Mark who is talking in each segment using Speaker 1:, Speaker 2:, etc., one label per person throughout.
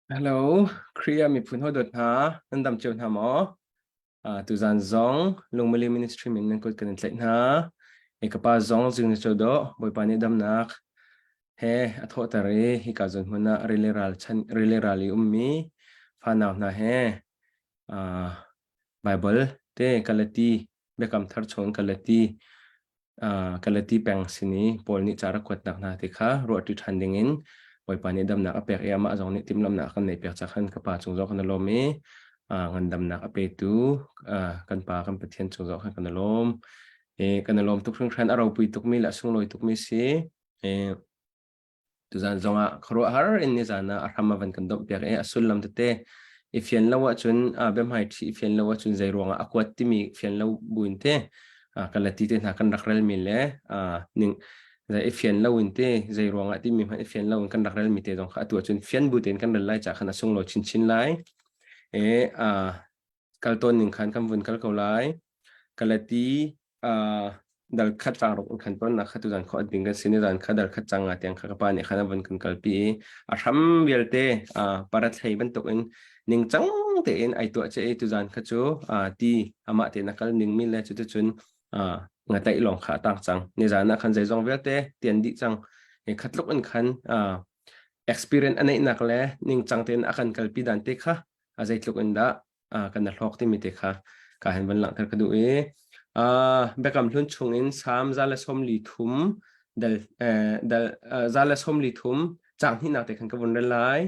Speaker 1: Hello, Khrih ah miphun hawi dawt hna, nan dam cio hna maw? Uh, tuzan zong Lungmili Ministry min nan kut kan in tlaih hna. E ka pa zong zing na do, Bawipa nih damnak he a thawhter i hika zawn hmun ah rili ral chan rili ral i ummi fanau hna he uh, Bible te Galati Biakam Thar chung Galati Galati peng sin i Paul nih ca rak kuatnak hna ti kha ruahṭi ṭhan dingin Bawipa nih damnak a pek i amah zong nih timhlamhnak a kan neihpiak ca khan ka Pa cung zong kan i lawm i ngandamnak a petu kan Pa kan Pathian cung zong khan kan i lawm. I kan i lawm tuk hringhran a ropui tukmi le a sunglawi tukmi si. I Tuzan zongah khuaruahhar in nizan ah a hram a van kan domhpiak i a sullam tete i fian lo ahcun biahmai ṭhi i fian lo ahcun zei ruangah a kuat timi fian lo buin te Galati te hna kan rak relmi le ning i fian lo in te zei ruangah timi hmanh i fian lo in kan rak relmi te zong kha atu ahcun fian bu tein kan rel lai ca khan a sunglawi chinchin lai. E kal tawn ning khan kan vun kal ko lai. Galati dal khat cang ruk in khan ton nak kha tuzan kho ding kan si ni zan kha dal khat cang nga tiang kha ka pa nih khan a von kan kalpi i a hram vialte parathlei bantuk in ningcang tein ai tuah che i tuzan kha cu ti amah tein a kal ning mi le cuticun nga taih lawng kha a tang cang ni zan ah khan zeizong vialte tian dih cang khatluk in khan experience a neihnak le ningcang tein a kan kalpi dan te kha a zeitluk in dah kan hlawk timi te kha ka hin van langhter ka duh i biakam hlun chungin Salm 133 dal dal 133 caang hnihnak te khan ka vun rel lai.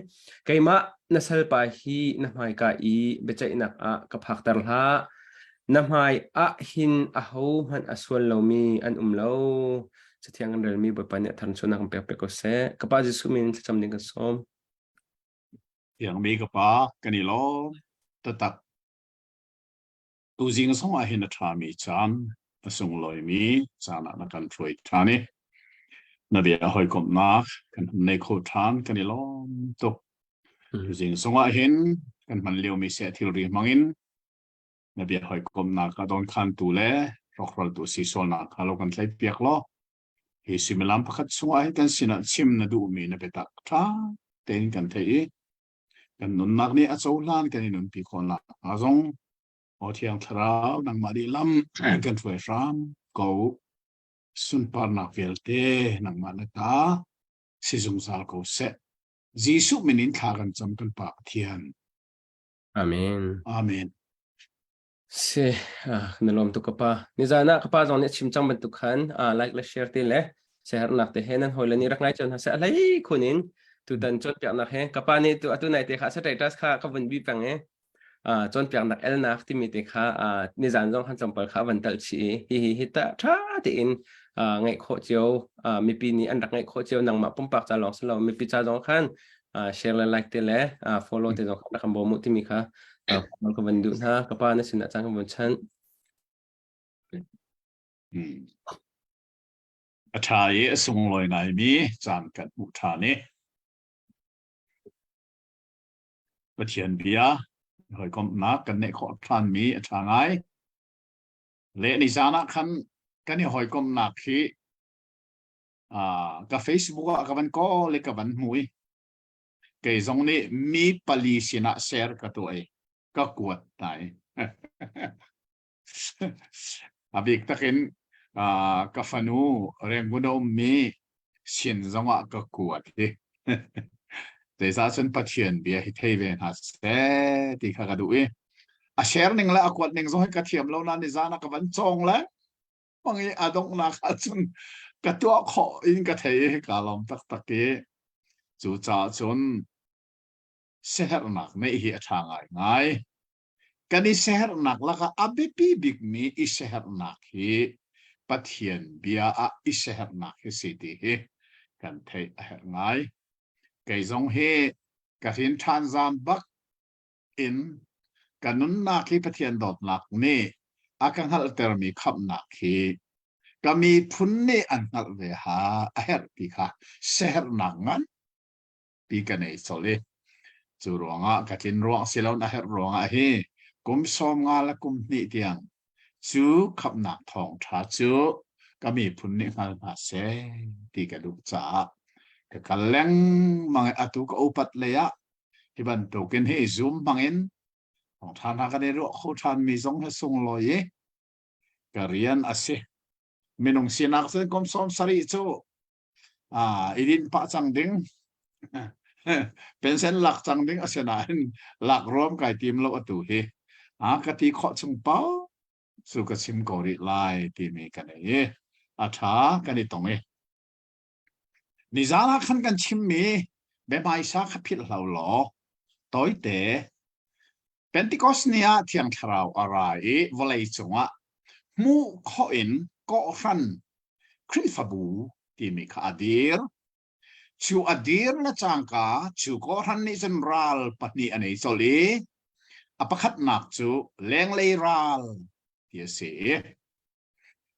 Speaker 1: Keimah na salpa hi na hmaika i biaceihnak ah ka phakter hlah. Na hmai ah hin ahohmanh a sual lomi an um lo. Cathiang kan relmi Bawipa nih a tharchuahnak kan pek pek ko seh. Ka Pa Jesuh min thlacam ding kan sawm.
Speaker 2: Thiangmi ka Pa, kan i lawm taktak. Tuzing zong ah hin a ṭhami caan, a sunglawimi caan ah na kan hruai ṭhan i na bia hawikomhnak kan hun nei kho ṭhan, kan i lawm tuk. Tuzing zong ah hin kan hman liomi seh thilri hmangin na bia hawikomhnak ah dawnkhantu le rawkraltu si sualnak kha lo kan tlaihpiak law Hi suimilam pakhat chungah hin kan sinah chim na duhmi na biatak ṭha tein kan theih i kan nunnak nih a cohlan kan i nunpi khawh nakhnga zong Aw Thiang Thlarau nangmah nih lam kan hruai hram ko. Sunparnak vialte nangmah na ta si zungzal ko seh. Jesuh min in thla kan cam kan Pa Pathian.
Speaker 1: Amen.
Speaker 2: Amen.
Speaker 1: Si, na lawm tuk ka pa. Nizan ah ka pa zong nih a chim cang bantuk khan like le share te le siaherhnak te he nan hawile nih rak ngai cio hna seh. A hlei khun in tutan cawnpiaknak he ka pa nih tu atu nai te kha status kha ka vun bi peng i cawnpiaknak elnak timi te kha nizan zong khan tlawmpal kha a van talh chih i hihi hi ta ṭha tein ngaih khawh cio mipi nih an rak ngaih khawh cio nangmah pumpak ca lawng si lo mipi ca zong khan share le like te le follow te zong kha kan bawm u timi kha ka van duh hna ka pa na sinah caan kan vun chanh.
Speaker 2: A ṭha i a sunglawi ngaimi caan kan hmuh ṭhan i Pathian bia hawikomhnak kan neih khawh ṭhanmi a ṭha ngai. Le ni zan ah khan kan i hawikomhnak hi ka Facebook ah ka van kawl i ka van hmu i kei zong nih mi pali sinah share ka tuah i ka kuat hna i a bik takin ka fanu Rangoon a ummi sin zongah ka kuat hi zeicah cun Pathian bia hi thei ve hna seh ti kha ka duh i a share ning le a kuat ning zong hi ka thiam lo nain nizan ah ka van cawng le mang i a donghnak ahcun ka tuah khawh in ka thei i ka lawm taktak i cucaah cun siaherhnak neih hi a ṭha ngaingai. Kan i siaherhnak lakah a biapi bikmi i siaherhnak hi Pathian bia ah i siaherhnak hi si ti hi kan theih a herh ngai. Kei zong hi ka hrin ṭhan zam bak in ka nunnak hi Pathian dawtnak nih a ka hngalhtermi khamhnak hi ka miphun nih an hngalh ve ha a herh ti kha siaherhnak nganpi ka nei colh i cu ruangah ka tlin ruang si loin a herh ruangah hi kum 50 le kum hnih tiang cu khamhnak thawngṭha cu ka miphun nih hngal hna seh ti ka duh caah ka kal lengmang i atu ka upat lei ah. Hi bantukin hi Zoom hmangin thawngṭha hna kan i ruah kho ṭhanmi zong hi sunglawi i ka rian a si. Minung sinak cun kum 70 cu i dinh pah cang ding pension lak cang ding a si nain lak ruam kai tim lo atu hi. Ka ti khawh chung paoh cu ka chim ko rih lai timi ka nei i a ṭha kan i tong i. Nizan ah khan kan chimmi biahmaisa kha philh hlah u law tawite Pentecost ni ah Thiang Thlarau a ra i vawlei cungah hmuh khawh in kawhhran Khrihfabu timi kha a dir. Cu a dir le cangka cu kawhhran nih cun ral pahnih a nei colh i a pakhatnak cu lenglei ral ti a si i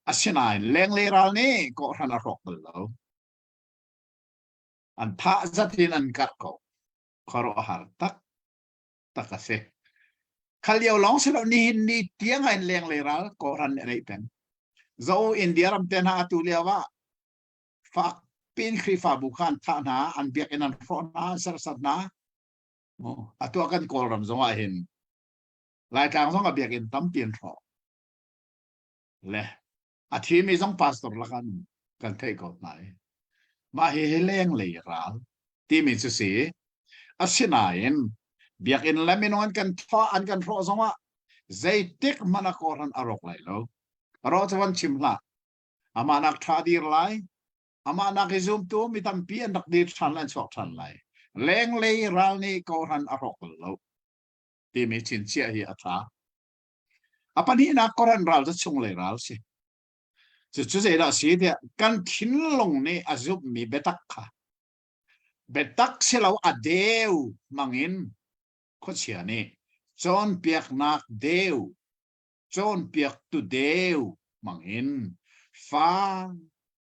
Speaker 2: Asinain lenglei ral nih kawhhran a hrawk bal lo. An thah zat in an karh ko. Khuaruahhar taktak a si. Khal lio lawng si lo nihin ni tiang ah in lenglei ral kawhhran nih a neih peng. Zo India ram te hna atu lio ah fak pin Khrihfabu kha an thah hna, an biakinn an hrawh hna, an serhsat hna. Atu ah kan Kawlram zong ah hin Laitlang zong ah biakinn tampi an hrawh. Le a thimi zong pastor lakah kan theih ko hna i mah hihi lenglei ral timi cu si. Asinain biakinn le minung an kan thawh an kan hrawh zongah zeitik hmanh a kawhran a rawk lai lo. Rawh cu van chim hlah. Amah nak ṭha dir lai. Amah nak i zumtu mi tampi an rak dir ṭhan lai, an chuak ṭhan lai. Lenglei ral nih kawhran a hrawk bal lo timi chinchiah hi a ṭha. A pahnihnak Koran ral cu chunglei ral si. Cucu zeidah a si tiah kan thinlung nih a zumhmi biatak kha biatak si lo a deu hmangin khuachia nih cawnpiaknak deu cawnpiaktu deu hmangin fak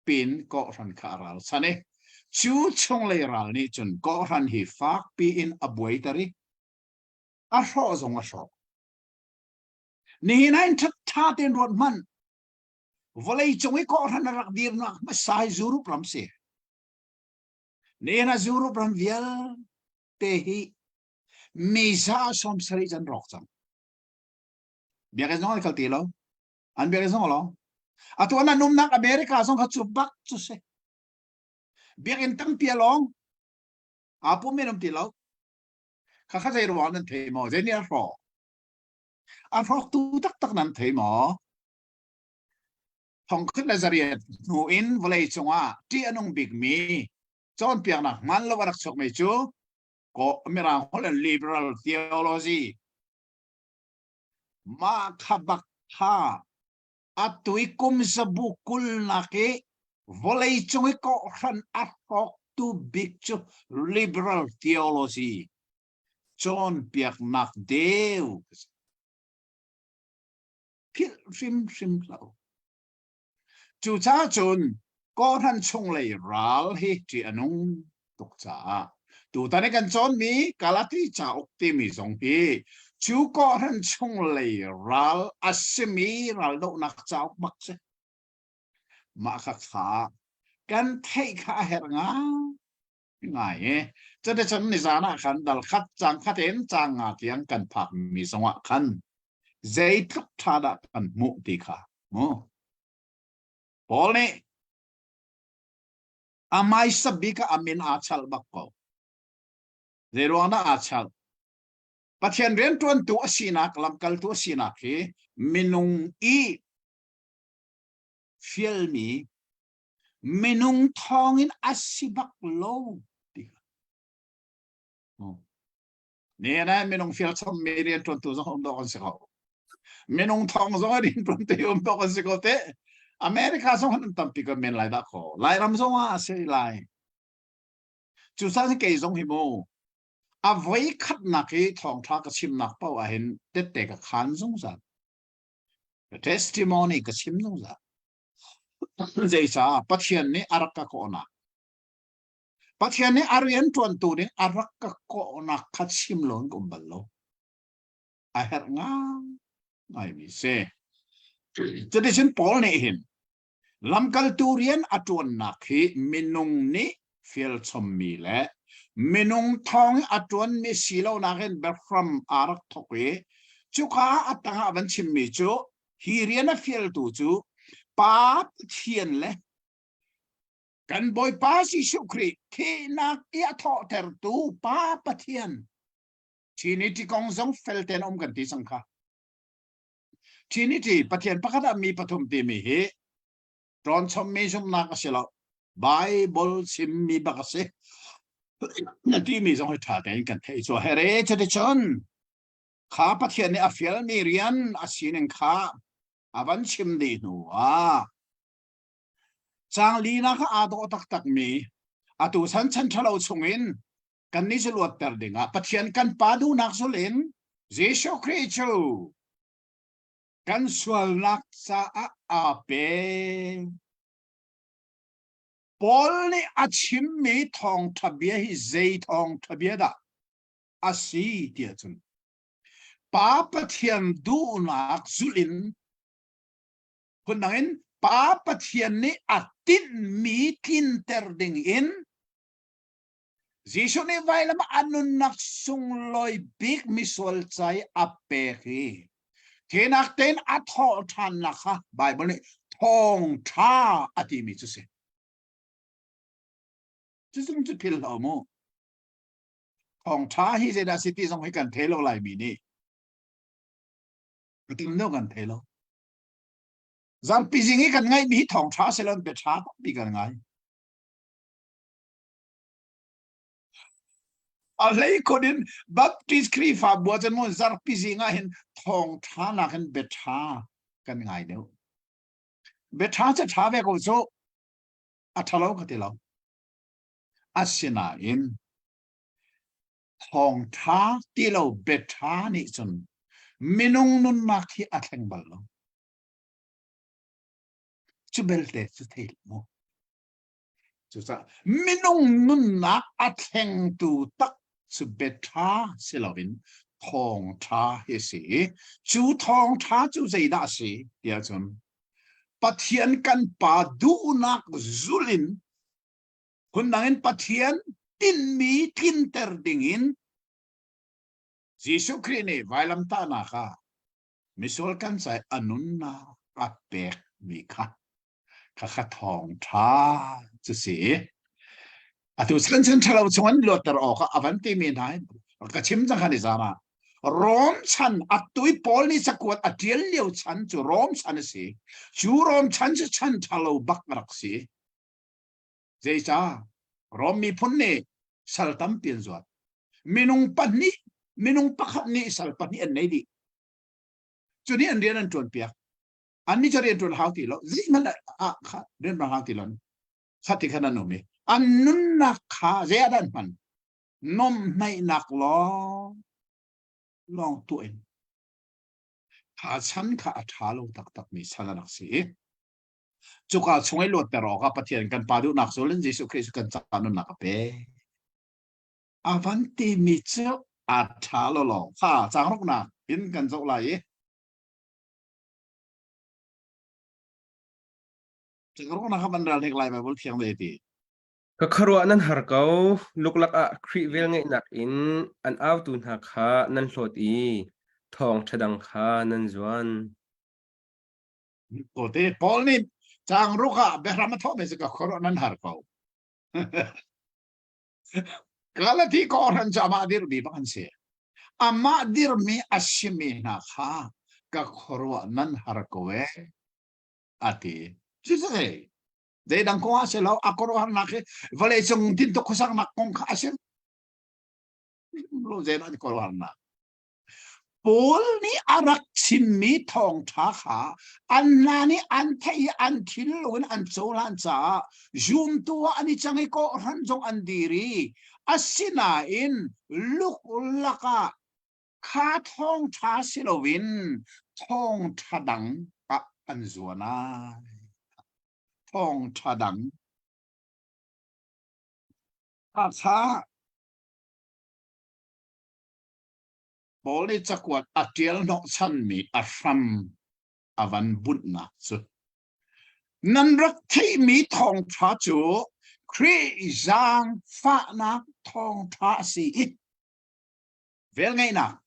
Speaker 2: pin kawhhran kha a ralchan i cu chunglei ral nih cun kawhhran hi fakpi in a buaiter i a hrawh zong a hrawh. Nihin ah in ṭha tein ruat hmanh. Vawlei cung i kawhhran a rak dirnak hmasa hi Europe ram si. Nihin ah Europe ram vialte hi mi za 70 can rawk cang. Biakinn zong an kal ti lo. An biakinn zong a lawng. Atu an umnak America zong kha cu bak cu si. Biakinn tampi a lawng. Aa pum men um ti lo. Khakha zei ruang nan thei maw? Zei nih a hrawh? A hrawktu taktak nan thei maw? Thongkhat le zariat hnu in vawlei cungah ṭih a nung bikmi cawnpiaknak hmaan lo a rak chuakmi cu Mirang holh in liberal theology mah kha bak kha atu i kum zabu kulnak i vawlei cung i kawhhran a hrawktu bik cu liberal theology cawnpiaknak deu philh hrimhrim hlah u. Cucaah cun kawhhran chunglei ral hi ṭih a nung tuk caah tutan i kan cawnmi Galati cauk timi zong hi cu kawhhran chunglei ral a simi raldohnak cauk bak si. Mah kha kha kan theih kha a herh ngai i cuticun nizan ah khan dal khat cang khat in cang nga tiang kan phakmi zongah khan zeitluk ṭha dah kan hmuh ti kha mu. Paul nih a hmaisa bik ah a min aa chalh bak ko. Zei ruang dah aa chalh? Pathian rianṭuantu a sinak, lamkaltu a sinak hi minung i fialmi minung thawngin a si bak lo ti kha. Ni na minung fial chommi rianṭuantu zong um dawh an si ko. Minung thawng zong a rianṭuantu um dawh an si ko te. America zong an tampi ko men lai dah ko. Lairam zong ah a si lai. Cucaah kei zong hi mu a voi khatnak i thawngṭha ka chimnak paoh ah hin tette ka khan zungzal. Testimony ka chim zungzal. Zeicah Pathian nih a rak ka kawhnak Pathian nih a rian ṭuantu ding a rak ka kawhnak kha chim lo in ka um bal lo. A herh ngaingaimi si. Cuticun Paul nih hin lamkaltu rian a ṭuannak hi minung nih fialchommi le Minung thawng i a ṭuanmi si lonak in biahram aa rak thawk i cuka ah a tangah van chimmi cu hi rian a fialtu cu Pa Pathian le kan Bawipa Jesuh Khrih thihnak i a thawhtertu Pa Pathian Trinity kong zong fel tein um kan ti cang kha. Trinity Pathian pakhat ah mi pathum timi hi ṭawnchommi zumhnak a si lo. Bible chimmi bak a si. Na timi zong hi ṭha tein kan theih cu here cuticun kha Pathian nih a fialmi rian a sining kha a van chim dih hnu ah caang lina kha aa dawh taktakmi atu chan chan ṭhalo chungin kannih cu luatter dingah Pathian kan Pa duhnak zul in Jesuh Khrih cu kan sualnak caah aa pe. Paul nih a chimmi thawngṭha bia hi zei thawngṭha bia dah a si tiah cun Pa Pathian duhnak zulh in phundang in Pa Pathian nih a tinhmi tlinter ding in Jesuh nih vailam ah a nunnak sunglawi bik misual ca i a pek i thinak tein a thawh ṭhannak kha Baibal nih thawngṭha a timi cu si. Cucung cu phil hlah mu. Thawngṭha hi zeidah si ti zong hi kan thei lo Laimi nih. Ka tam deuh kan thei lo. Zarpi zing i kan ngaihmi hi thawngṭha si lo bia ṭha tampi kan ngai. A hleikhun in Baptist Khrihfabu ah cun mu zarpi zing ah hin thawngṭha nakin biaṭha kan ngai deuh. Biaṭha cu ṭha ve ko cu a ṭhalo ka ti lo. Asinain thawngṭha ti lo biaṭha nih cun minung nunnak hi a thleng bal lo. Cu belte cu thei mu. Cucaah minung nunnak a thlengtu tak cu biaṭha si loin thawngṭha hi a si i cu thawngṭha cu zeidah a si tiah cun Pathian kan Pa duhnak zulh in phundang in Pathian tinhmi tlinter dingin Jesuh Khrih nih vailamtahnak ah misual kan ca i a nunnak a pekmi kha Khakha thawngṭha cu si. Atu chan chan ṭhalo chung an luatter awk ah a van timi hna hi ka chim cang khan i zan ah Rom chan atui Paul nih cakuat a ṭial lio chan cu Rom chan a si. Cu Rom chan cu chan ṭhalo bak a rak si. Zeicah? Rom miphun nih sal tampi an zuat. Minung pahnih, minung pakhat nih sal pahnih an nei dih. Cu nih an rian an ṭuan piak. Annih cu rian ṭuan hau ti lo zeihmanh ah kha rian ṭuan hau ti lo khati khan an um i an nunnak kha zei ah dah an hman nomhnaihnak lawng lawng tuah in kha chan kha a ṭha lo taktakmi chan a rak si i cuka chung i luatter awkah Pathian kan Pa duhnak zul in Jesuh Khrih cu kan ca nunnak a pe a van timi cu a ṭha lo lawng kha caangruknak in kan zoh lai i Rawknak kha van ral hnek lai Bible thiang ve ti.
Speaker 1: Ka khuaruah nan har ko, luklak ah Khrih velngeihnak in an autu hna kha nan hlawt i thawngṭha dang kha nan zuan.
Speaker 2: Kote Paul nih caang ruk ah biahram a thawh ve ka khuaruah nan har ko. Galati kawhhran cu amah dirhmi bak an si. Amah dirhmi a simi hna kha ka khuaruah nan har ko ee a ti. Cucu zeidang kong ah si lo a khuaruahharnak hi vawleicung tintuk khuasaknak kong kha a si. Lo zeidah khuaruahharnak. Paul nih a rak chimmi thawngṭha kha an hna nih an theih i an thinlung in an cohlan caah zumtu ah an i cang i kawhhran zong an dir i asinain luklak ah kha thawngṭha si loin thawngṭha dang ah an zuan ai. Thawngṭha dang. Kha Paul nih cakuat a ṭial hnawhchanmi a hram a van bunhnak cu nan rak theihmi thawngṭha cu.
Speaker 3: Khrih zaangfahnak thawngṭha a si i velngeihnak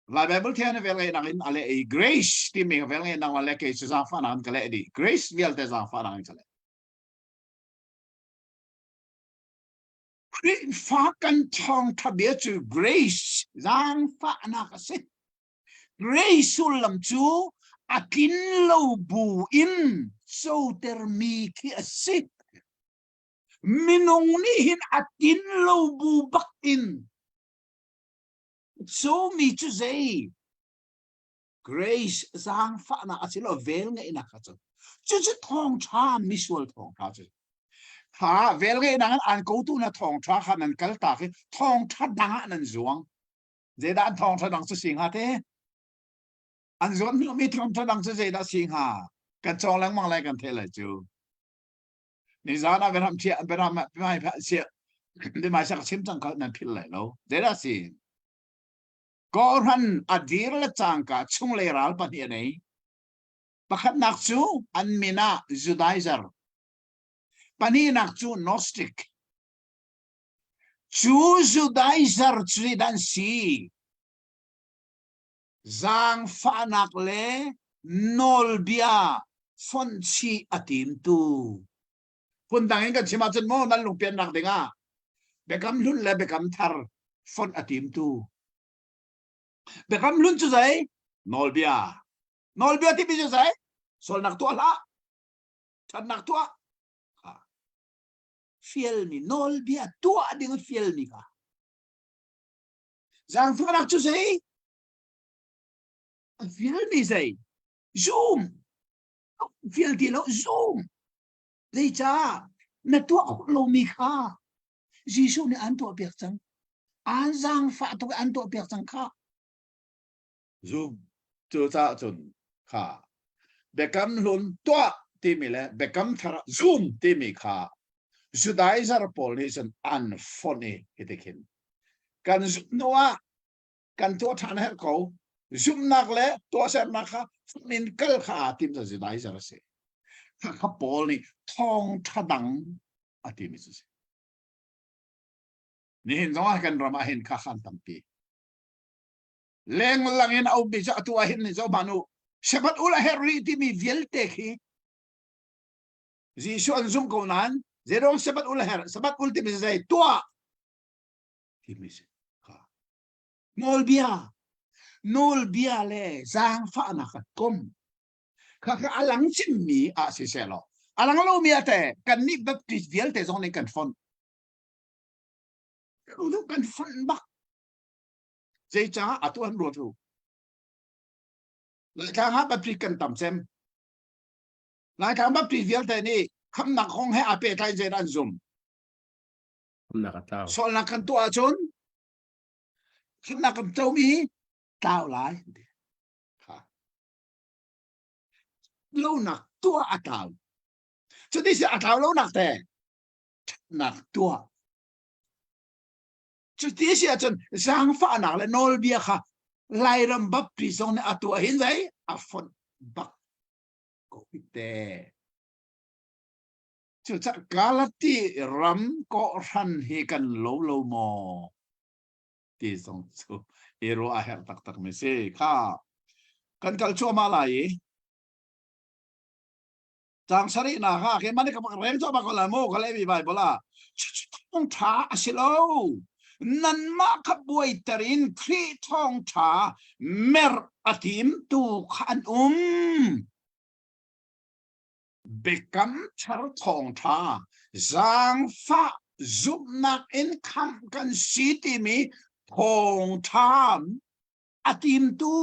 Speaker 3: Lai Bible thiang nih velngeihnak in a leh i grace timi velngeihnak le kei cu zaangfahnak in ka leh dih. Grace vialte zaangfahnak in ka leh. Khrihfa kan thawngṭha bia cu grace zaangfahnak a si. Grace sullam cu a tlin lo bu in cotermi khi a si. Minung nih hin a tlin lo bu bak in comi cu zei? Grace zaangfahnak a si lo vel ngeihnak kha cu. Cucu thawngṭha misual thawngṭha cu. Kha vel ngeihnak in an kotu na thawngṭha kha nan kaltak i thawngṭha dang ah nan zuang. Zeidah an thawngṭha dang cu si hnga te? An zuan hnawhmi thawngṭha dang cu zeidah si hnga? Kan cawng lengmang lai kan theih lai cu. Nizan ah biaram chia biaram mai sia mai sak chim cang kha nan philh lai lo. Zeidah si? Kawhran a dir le cangka chunglei ral pahnih a nei. Pakhatnak cu an min ah Judaizer. Pahnihnak cu Gnostic. Cu Judaizer cu zeidah an si? Zaangfahnak le nawlbia fonhchih a timtu. Phundang in kan chim ahcun maw nan lungpiannak dingah Biakam Hlun le Biakam Thar fonh a timtu. Biakam Hlun cu zei? Nawlbia. Nawlbia timi cu zei? Sualnak tuah hlah. Ṭhatnak tuah. Fialmi nawlbia tuah ding fialmi kha. Zaangfahnak cu zei? A fialmi zei? Zum. Fial ti lo zum. Zeicah na tuah khawh lomi kha Jesuh nih an tuahpiak cang. An zaangfah tuk i an tuahpiak cang kha.
Speaker 2: Zum. Cucaah cun kha biakam hlun tuah timi le biakam thar zum timi kha Judaizer pawl nih cun an fonh i hiti khin kan zumh hnu ah kan tuah ṭhan a herh ko. Zumhnak le tuahsernak kha fonh in kal kha aa tim cu Judaizer a si. Kha Paul nih thawngṭha dang a timi cu si. Nihin zong ah kan ram ah hin kha khan tampi. Lenglang in a ummi cu atu ah hin nih zoh hmanh u. Sabbath ul a herh rih timi vialte khi Jesuh an zumh ko nain zeiruang Sabbath ul a herh? Sabbath ul timi zei tuah timi si.
Speaker 3: Nawlbia nawlbia le zaangfahnak a kom. Kha kha a lang cimmi ah siseh law a lang lomi ah teh kannih Baptist vialte zong nih kan fonh. Kan fonh bak.
Speaker 2: Zeicah atu an ruat u? Laitlang ah Baptist kan tam cem. Laitlang Baptist vialte nih khamnak kong he aa pehtlai zeidah an zum?
Speaker 1: Khamnak a tlau.
Speaker 3: Sualnak kan tuah ahcun khamnak kan comi tlau lai.
Speaker 2: Kha.
Speaker 3: Lonak tuah a tlau. Cuti si a tlau lonak te ṭhatnak tuah. Cuti si ahcun zaangfahnak le nawlbia kha Lairam Baptist zong nih a tuah hin zei a fonh bak ko te.
Speaker 2: Cucaah Galati ram kawhhran hi kan lo lo maw? Ti zong cu i ruah a herh taktak mi si. Kha kan kal cuahmah lai i Caang sarihnak ah keimah nih ka rel cuahmah ko lai mu ka lehmi Baibal ah
Speaker 3: thawngṭha a si lo. Nanmah kha buaiter in Khrih thawngṭha merh a timtu kha an um.
Speaker 2: Biakam thar thawngṭha zaangfah zumhnak in khamh kan si timi thawngṭha
Speaker 3: a timtu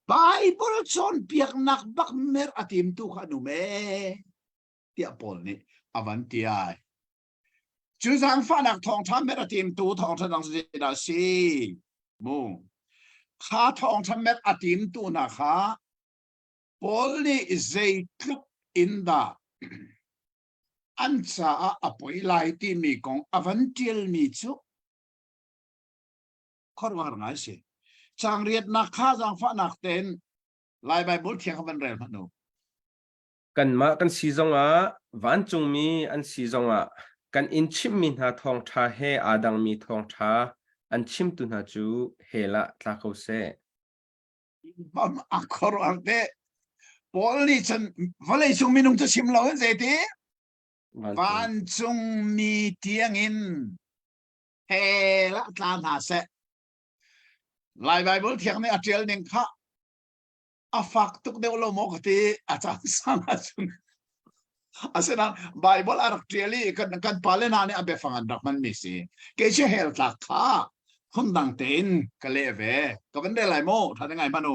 Speaker 3: Baibal cawnpiaknak bak mer a timtu kha an um ee
Speaker 2: tiah Paul nih a van ti ai. Cu zaangfahnak thawngṭha mer a timtu thawngṭha dang zeidah a si? Mu. Kha thawngṭha mer a timtu hna kha Paul nih zeitluk in dah an caah a poi lai timi kong a van ṭialmi cu khuaruahhar ngai si. Caang riatnak kha zaangfahnak tein Lai Baibal thiang kha van rel hmanh u.
Speaker 1: Kanmah kan si zongah vancungmi an si zongah kan in chimhmi hna thawngṭha he aa dangmi thawngṭha an chimtu hna cu hell ah tla ko seh.
Speaker 3: Bam a khuaruahhar te. Paul nih cun vawleicung minung cu chim lo in zeiti? Vancung mi tiangin hell ah tla hna seh. Lai Bible thiang nih a ṭial ning kha a fak tuk deuh lo maw ka ti a caan sang ahcun asinain Bible a rak ṭial i kan kan pale hna nih a biafang an rak hmanmi si kei cu hell tlak kha phundang tein ka leh ve ka van rel lai mu ṭha te ngai hmanh u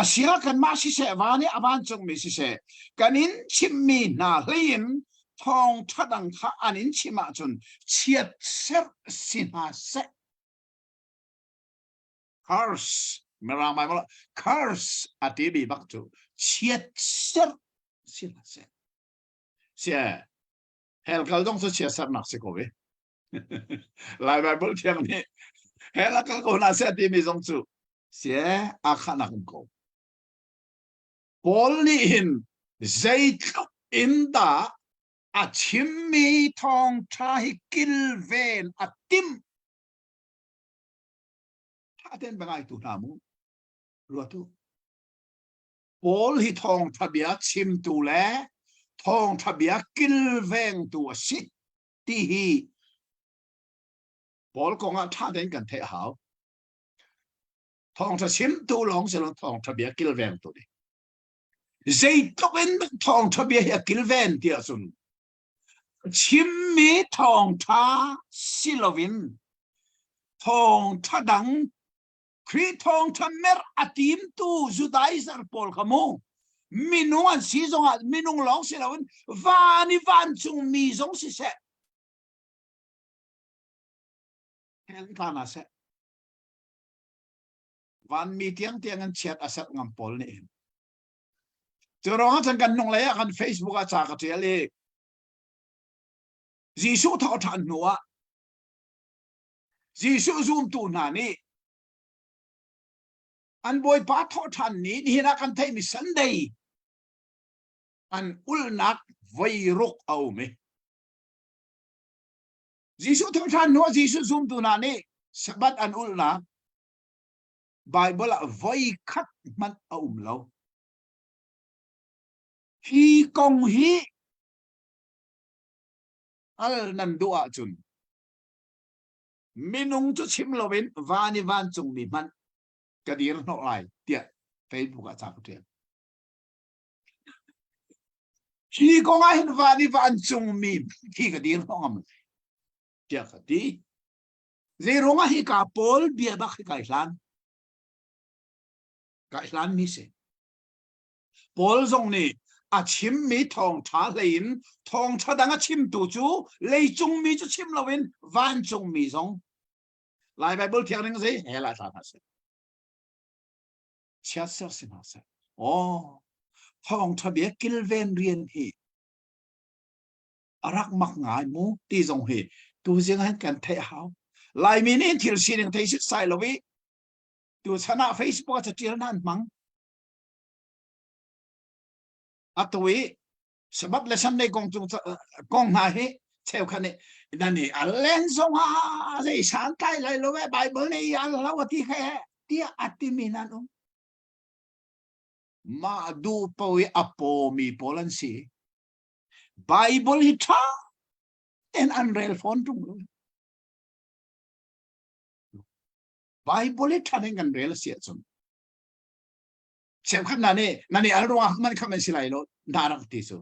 Speaker 3: asia kanmah siseh van i a vancungmi siseh kan in chimmi hna hlei in thawngṭha dang kha an in chim ahcun chiatserh si hna seh curse mirang Bible curse a ti mi bak cu chiatserh si hna seh sia hell kal dong cu chiatserhnak si ko ve Lai Bible thiang nih hell a kal ko hna seh ti mi zong cu sia a khahnak um ko Paul nih hin zeitluk in dah a chimmi thawngṭha hi kilven a timh Ṭha tein bia ngaitu hna mu. Ruat u. Paul hi thawngṭha bia chimtu le thawngṭha bia kilvengtu a si ti hi Paul kong ah ṭha tein kan theih a hau. Thawngṭha chimtu lawng si lo thawngṭha bia kilvengtu nih. Zeitluk in thawngṭha bia hi a kilven ti ahcun Chimmi thawngṭha si loin thawngṭha dang Khrih thawngṭha merh a timtu Judaizer pawl kha mu minung an si zongah minung lawng si loin van i vancungmi zong siseh hell tla hna seh vanmi tiangtiang in chiat a serh ngam pawl nih hin Cu ruangah cun kan hnunglei ah kan Facebook ah ca ka ṭial i Jesuh thawhṭhan hnu ah Jesuh zumtu hna nih an Bawipa thawhṭhan ni nihin ah kan theihmi Sunday an ulhnak voiruk a um i Jesuh thawhṭhan hnu ah Jesuh zumtu hna nih Sabbath an ulhnak Baibal ah voikhat hmanh a um lo. Hi kong hi al nan duh ahcun minung cu chim loin van i vancungmi hmanh ka dir hnawh lai tiah Facebook ah ca ka ṭial. Hi kong ah hin van i vancungmi khi ka dir hnawh ngam tiah ka ti. Zeiruang ah hika Paul bia bak hi kai hlan? Kai hlan mi si. Paul zong nih a chimmi thawngṭha hlei in thawngṭha dang a chimtu cu leicung mi cu chim loin vancung mi zong Lai Bible thiang ning zei hell ah tla hna seh. Chiat ser si hna seh. Oh, thawngṭha bia kilven rian hi a rak mak ngai mu ti zong hi tu zing han kan theih hau Laimi nih thil sining thei sit sai lo i tu chan ah Facebook ah catial nan hmang atu i Sabbath le Sunday kong cung kong hna hi cheukhat nih nan i alen zong ah zei san tlai lai lo e Bible nih al lo ati khe tiah ati mi nan um mah du po i a paw mi pawl an si Bible hi ṭha tein an rel fawn ṭung lo. Bible hi ṭha tein kan rel a si ahcun cheukhat hna nih na nih al ruangah man kha man si lai lo na rak ti cu.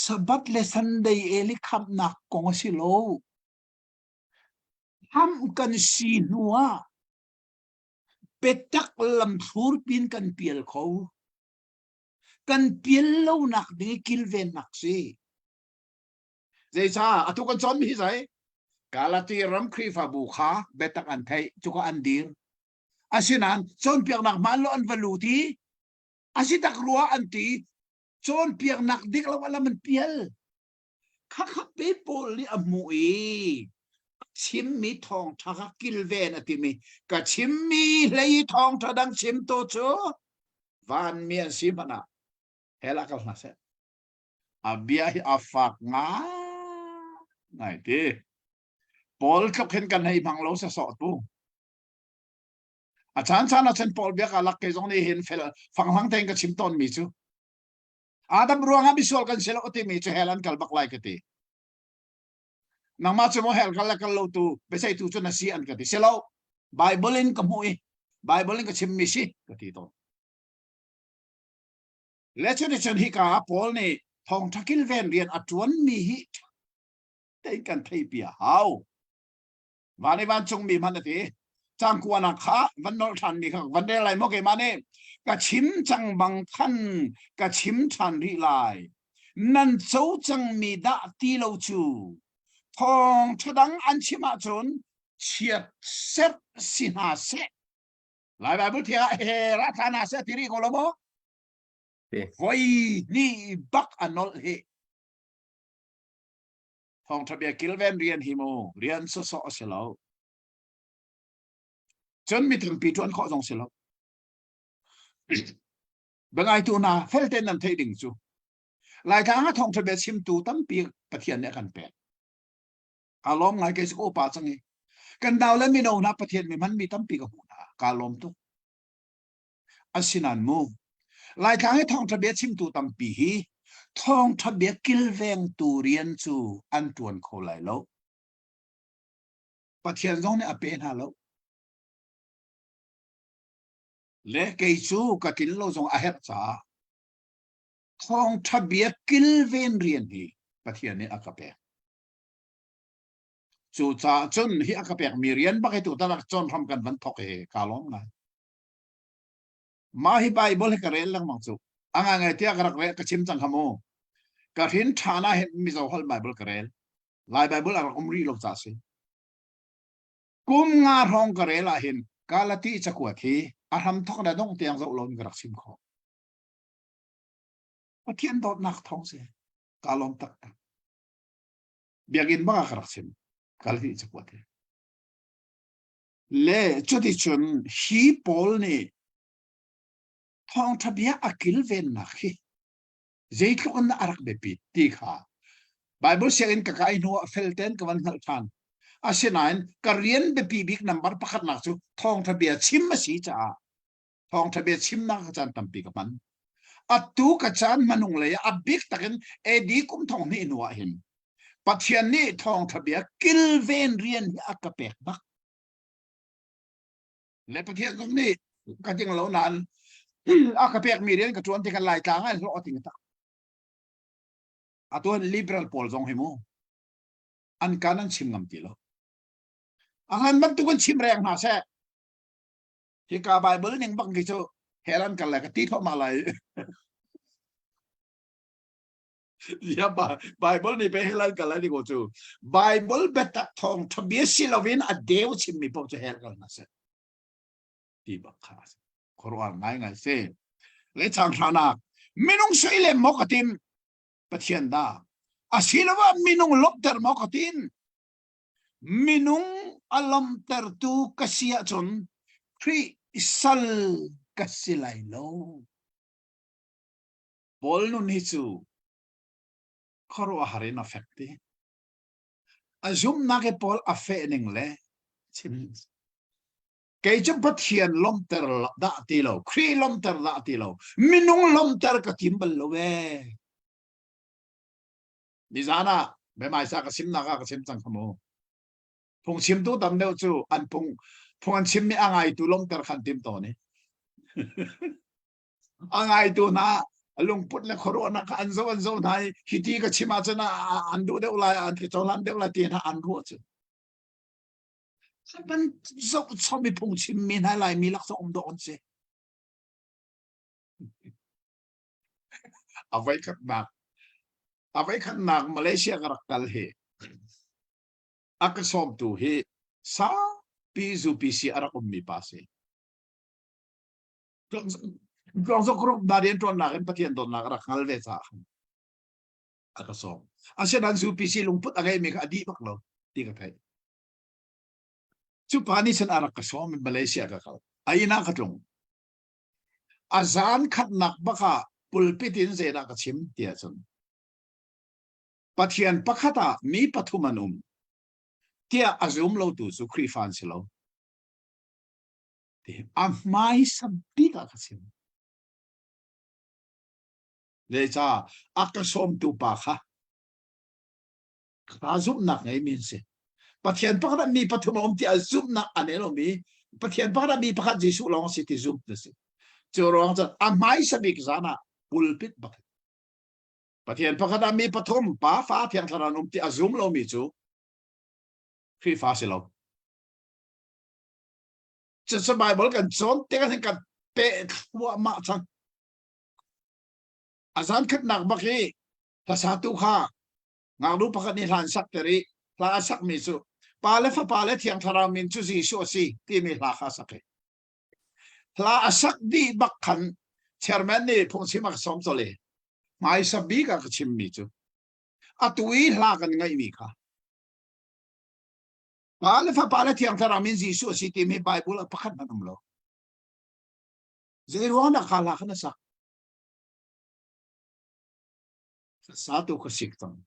Speaker 3: Sabbath le Sunday eli khamnak kong a si lo. Ham kan si hnu ah biatak lam thlur pin kan pial kho. Kan pial lonak ding i kilvennak si. Zeicah atu kan cawnmi hi zei? Galati ram Khrihfabu kha biatak an theih, cuka an dir. Asinain cawnpiaknak hmaan lo an va lut i a si tak rua an ti, cawnpiaknak dik lo lam an pial. Khakha pe Paul nih a hmuh i a chimmi thawngṭha kha kilven a timi ka chimmi hlei i thawngṭha dang chimtu cu vanmi an si hmanh ah. Hell ah kal hna seh. A bia hi a fak ngai ngai ti. Paul tluk hin kan hei hmang lo sa sawh tu. A caan caan ah cun Paul bia ka lak kei zong nih hin fel fanghlang tein ka chim tawn mi cu. Adam ruangah misual kan si lo timi cu hell an kal bak lai ka ti. Nangmah cu maw hell kal le kal lo tu biaceihtu cu na si an ka ti. Si lo. Bible in ka hmuh i Bible in ka chimmi si ka ti tawn. Le cuticun hika ah Paul nih thawngṭha kilven rian a ṭuanmi hi tein kan theihpi a hau. Van i vancungmi hmanh a ti. Cang kuanak kha van nolh ṭhanmi kha van rel lai maw keimah nih ka chim cang bang khan ka chim ṭhan rih lai. Nan co cangmi dah ti lo cu thawngṭha dang an chim ahcun chiat serh si hna seh. Lai Bible thiang ah he ra thla hna seh ti rih ko lo maw? Voi hnih bak a nolh hi. Thawngṭha bia kilven rian hi mu rian sawsawh a si lo. Cun mi tampi ṭuan khawh zong si lo. Biangaitu hna fel tein nan theih ding cu Laitlang ah thawngṭha bia chimtu tampi Pathian nih a kan pek. Kaa lawm ngai kei cu ka upa cang i kan nau le mino hna Pathian mi hmanmi tampi ka hmuh hna. Kaa lawm tuk. Asinain mu Laitlang i thawngṭha bia chimtu tampi hi thawngṭha bia kilvengtu rian cu an ṭuan kho lai lo. Pathian zong nih a pe hna lo. Le kei cu ka tlin lo zong a herh caah thawngṭha bia kilven rian hi Pathian nih a ka pek. Cucaah cun hi a ka pekmi rian bak hi tutan ah cawn hram kan van thawk hi kaa lawm ngai. Mah hi Bible hi ka rel lengmang cu. A ngaingai tiah ka rak rel ka chim cang kha mu. Ka hrin ṭhan ah hin Mizo holh Bible ka rel. Lai Bible a rak um rih lo ca si. Kum nga hrawng ka rel ah hin Galati cakuat hi a hram thawk le dongh tiang zoh loin ka rak chim khawh. Pathian dawtnak thawng si. Kaa lawm taktak. Biakinn bak ah ka rak chim. Galati cakuat hi. Le cuticun hi pawl nih thawngṭha bia a kilvennak hi zeitluk in dah a rak biapit ti kha Bible sianginn ka kai hnu ah felten ka van hngalh ṭhan. Asinain ka rian biapi bik nambar pakhatnak cu thawngṭha bia chim a si caah thawngṭha bia chimnak ka caan tampi ka hman. Atu ka caan hmanung lei ah a bik takin AD kum thong hnih hnu ah hin Pathian nih thawngṭha bia kilven rian hi a ka pek bak. Le Pathian zong nih ka ding lo nain a ka pekmi rian ka ṭuan tikah Laitlang ah hlawh a ting tak. Atu liberal pawl zong hi mu an kan an chim ngam ti lo. A ngan bantuk in chim reng hna seh. Hika Bible ning bang khi cu hell an kal lai ka ti thluahmah lai. Ya Bible nih pe hell an kal lai ni ko cu. Bible biatak thawng tha bia si loin a deu chimmi paoh cu hell kal hna seh. Ti bak kha a si. Khuaruahhar ngaingai si. Le chang hranak minung sui le maw ka tim Pathian dah asiloah minung lawmhter maw ka tin Minung a lawmhtertu ka si ahcun Khrih sal ka si lai lo. Paul nun hi cu khuaruahhar in a fek ti. A zumhnak i Paul a feh ning le chim kei cu Pathian lawmhter dah ti lo, Khrih lawmhter dah ti lo, minung lawmhter ka tim bal lo ee. Nizan ah biahmaisa ka chimnak ah ka chim cang kha mu. Phungchimtu tam deuh cu an phung phung an chimmi a ngaitu lawmhter khan tim tawn i. a ngaitu hna lungput le khuaruahnak kha an zoh an zoh hna i hiti ka chim ahcun an duh deuh lai an cohlan deuh lai ti hna an ruah cu. Ban zoh chom i phung chimmi hna Laimi lak zong um dawh an si. A voikhatnak a voikhatnak Malaysia ka rak kal hi a ka sawmtu hi saupi UPC a rak ummi pa si. Tluangzok group hna rian ṭuannak in Pathian dawtnak a rak hngal ve caah a ka sawm. Asinain UPC lungput a ngeimi kha a dih bak lo ti ka theih. Cu pa nih cun a rak ka sawm i Malaysia ka kal. A inn ah ka tlung. A zan khatnak bak ah. Pulpit in zeidah ka chim ti ahcun Pathian pakhat ah mi pathum an um tiah a zum lotu cu Khrihfa an si lo. A hmaisa bik ah ka chim. Zeicah a ka sawmtu pa kha kha zumhnak ngeimi an si. Pathian pakhat ah mi pathum a um tiah zumhnak a nei lomi Pathian pakhat ah mi pakhat Jesuh lawng a si ti zumh na si. Cu ruang cun a hmaisa bik zan ah pulpit bak Pathian pakhat ah mi pathum Pa Fa Thiang Thlarau an um ti a zum lomi cu Khrihfa si lo. Cucu Bible kan cawn tikah hin kan peh thluahmah cang. A zan khatnak bak hi hlasatu kha ngaknu pakhat nih hlan sak ter i hla a sakmi cu Pa le Fapa le Thiang Thlarau min cu Jesuh a si timi hla kha a sak i hla a sak dih bak khan chairman nih phungchim a ka sawm colh i hmaisa bik ah ka chimmi cu atu i hla kan ngaihmi kha Pa le Fapa le Thiang Thlarau min Jesuh a si timi Bible ah pakhat hmanh um lo. Zei ruang dah kha hla kha na sak? Sa tu ka sik tong.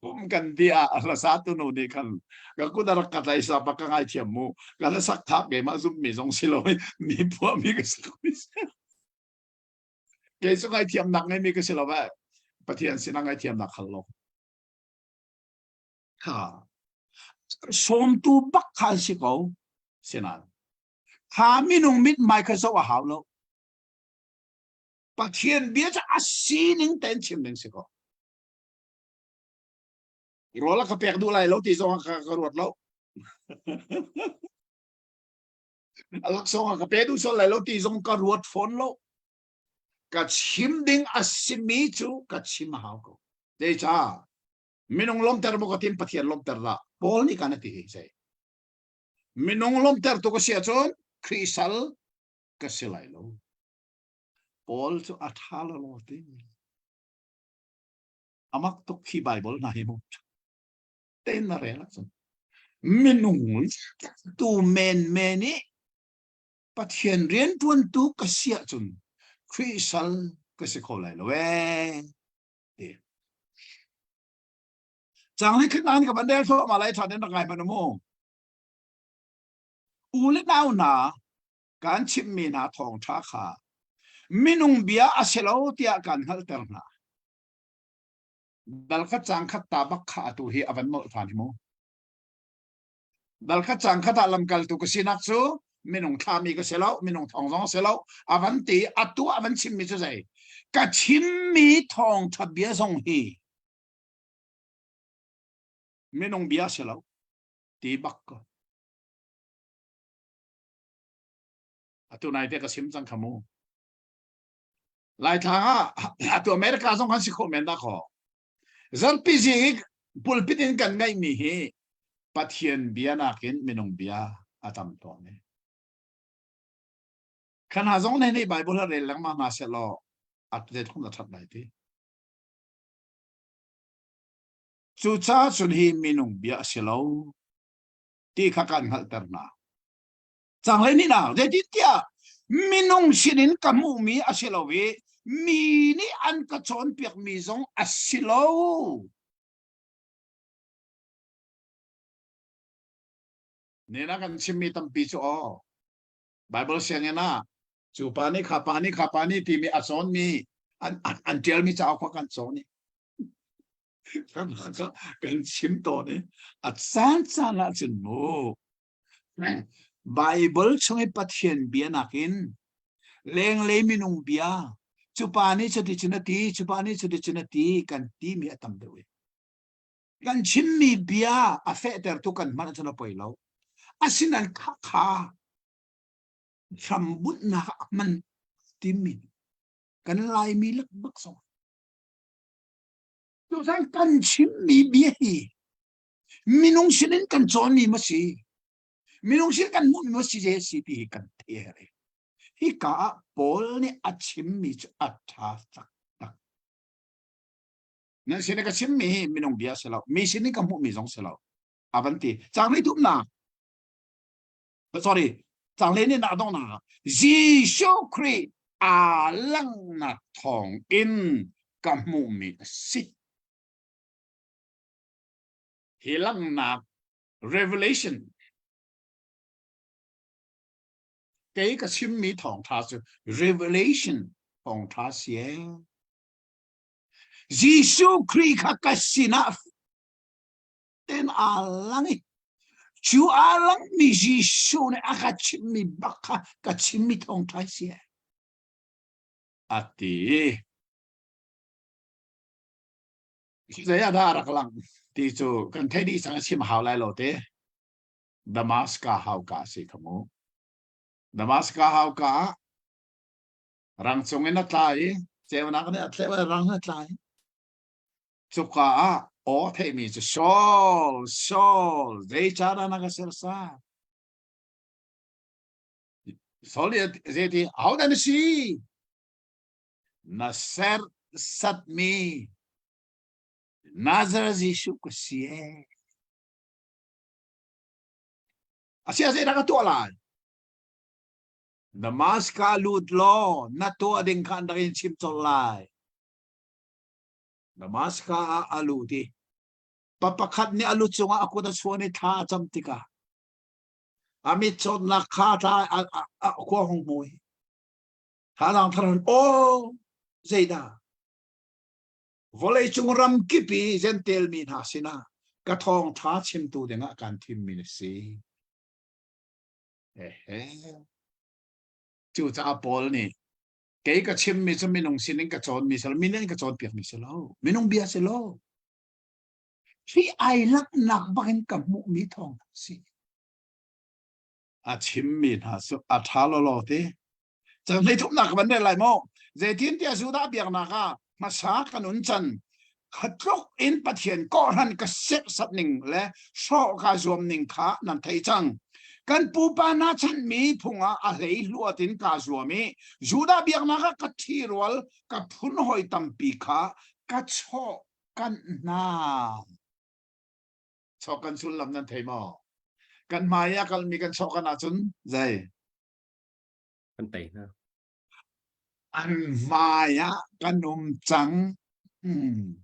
Speaker 3: Pum kan di ah hla sa tu nu nih khan ka kut a rak ka tlai sa pa ka ngai thiam mu ka la sak thak ke ma zum mi zong si lo mi phuah mi ka sak mi Kei cu ngaithiamnak ngeimi ka si lo eh. Pathian sinah ngaithiamnak hal lo. Kha sawmtu bak kha an si ko. Sinan kha minung mithmai kha zoh a hau lo. Pathian bia cu a sining tein chim ding si ko. Rawl a ka pek duh lai lo ti zong ka, ka ruat lo. A laksawng a ka pe duh sual lai lo ti zong ka ruat fawn lo. Ka chim ding a simi cu ka chim a hau ko. Zeicah? Minung lawmter maw ka tim Pathian lawmter dah? Paul nih kan a ti hi sei. Minung lawmter tu ka si ahcun Khrih sal ka si lai lo. Paul cu a ṭha lo lo ti. Amak tuk khi Bible hna hi mu. Tein na rel ahcun minung tu menmen i Pathian rianṭuantu ka si ahcun Khrih sal ka si kho lai lo ee. Ti. Cang li khat nan ka van rel thluahmah lai ṭha den rak ngai hmanh mu. U le nau hna kan chimhmi hna thawngṭha kha minung bia a si lo tiah kan hngalhter hna. Dal khat cang khat ta bak kha atu hi a van nolh ṭhan hi mu. Dal khat cang khat ah lamkaltu ka sinak cu minung thlami ka si lo, minung thawng zong si lo, a van ti atu a van chimmi cu zei? Ka chimmi thawngṭha bia zong hi minung bia si lo ti bak ko. Atu nai te ka sim cang kha mu. Laitlang ah atu America zong kan si khawh men dah khaw. Zarpi zing i pulpit in kan ngaihmi hi Pathian bia nakin minung bia a tam tawn i. Khan ha zong nih Bible ha rel lengmang hna seh law a zeitluk a that lai ti. Cucaah cun hi minung bia a si lo ti kha kan hngalhter hna. Canglei nih na zeitintiah minung sinin ka hmuhmi a si lo i mi nih an ka cawnpiakmi zong a si lo. Nena kan chimmi tampi cu aw Bible sianginn ah cu pa nih kha pa nih kha pa nih timi a cawnmi an an ṭialmi cauk kha kan cawn i kan chim tawn i a caan caan ah cun mu Baibal chung i Pathian bia nakin lenglei minung bia cu pa nih cuticun a ti, cu pa nih cuticun a ti kan timi a tam deuh i kan chimmi bia a fehtertu kan hman ahcun a poi lo. Asinain khakha hrambunhnak ah hman timi kan Laimi lakbak zong. Cucaah kan chimmi bia hi Minung sinin kan cawnmi ma si? Minung sin kan hmuhmi ma si je si ti hi kan theih a herh. Hika ah Paul nih a chimmi cu a ṭha taktak. Nan sin i ka chimmi hi minung bia si lo, mi sin i ka hmuhmi zong si lo. A van ti. Cang nih tumnak. Sorry. Cang le nih nak donghnak Jesuh Khrih aa langhnak thawng in ka hmuhmi a si. Hi langhnak revelation kei ka chimmi thawngṭha cu revelation thawngṭha si ee. Jesuh Khrih kha ka sinah ten aa lang i cu aa langmi Jesuh nih a ka chimmi bak kha ka chimmi thawngṭha si ee.
Speaker 2: A ti.
Speaker 3: Zei ah dah rak lang ti cu kan theih dih cang chim hau lai lo te.
Speaker 2: Damaska hauka a si kha mu. Damaska hauka ah rang cung in a tla i
Speaker 3: ceunak nih a thleh rang a tla i
Speaker 2: cuka ah aw theihmi cu Saul Saul zeicahdah na ka sersan Saul nih zeiti ahodah na si na sersatmi
Speaker 3: Nazareth Jesuh ka si ee Asia zeidah ka tuah lai? Damascus lut law na tuah ding kha an rak in chim colh lai. Damascus ah a lut i pa pakhat nih a lu cungah a kut a chuan i thla a cam tikah a mit cawtnak kha tla a khua hung hmu i thazaang thar aw zeidah Vawleicung ram kip i Jentail mi hna sinah ka thawngṭha chimtu dingah kaan thimmi na si.
Speaker 2: Ehe. Cucaah Paul nih kei ka chimmi cu minung sinin ka cawnmi si lo, minung ka cawnpiakmi si lo,
Speaker 3: minung bia si lo. Hi ai langhnak bakin ka hmuhmi thawng si.
Speaker 2: A chimmi hna cu a ṭha lawlaw ti.
Speaker 3: Cang hleithumnak ka van rel lai maw? Zeitintiah Judah biaknak ah hmasa ka nun can khatluk in Pathian kawhhran ka serhsat ning le hrawh ka zuam ning kha nan thei cang. Kan pupa hna chanmi phung ah a hlei hluat in kaa zuam i Judah biaknak ah ka ṭhirual ka phun hawi tampi kha ka chawh kanh hna.
Speaker 2: Chawh kan sullam nan thei maw? Kan hmai ah kalmi kan chawh kan ahcun zei?
Speaker 1: Kan tei hna.
Speaker 3: An hmai ah kan um cang. Hmm.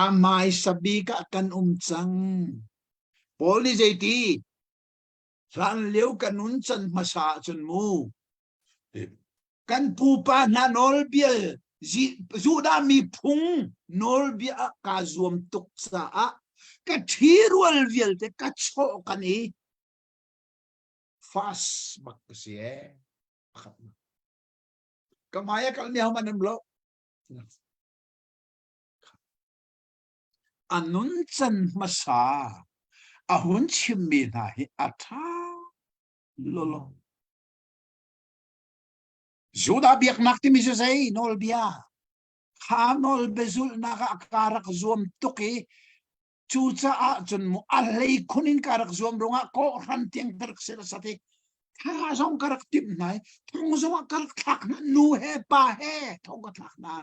Speaker 3: A hmaisa bik ah kan um cang. Paul nih zeiti? Hlan lio kan nun can hmasa ahcun mu. Kan pupa hna nawlbia Judah miphung nawlbia ah kaa zuam tuk caah ka ṭhirual vialte ka chawh kan i fast bak ka si ee. Pakhatnak. Ka hmai a kalmi hohmanh an um lo. A nuncan hmasa a hun chimmi hna hi a ṭha lolo. Judah biaknak timi cu zei nawlbia? Kha nawlbia zulhnak ah ka rak zuam tuk i Cucaah cun mu a hlei khun in ka rak zuam ruangah kawhhran tiang ka rak si sat i thla zong ka rak timh hna i thong zong ah ka rak thlak hna nu he pa he thong ka thlak hna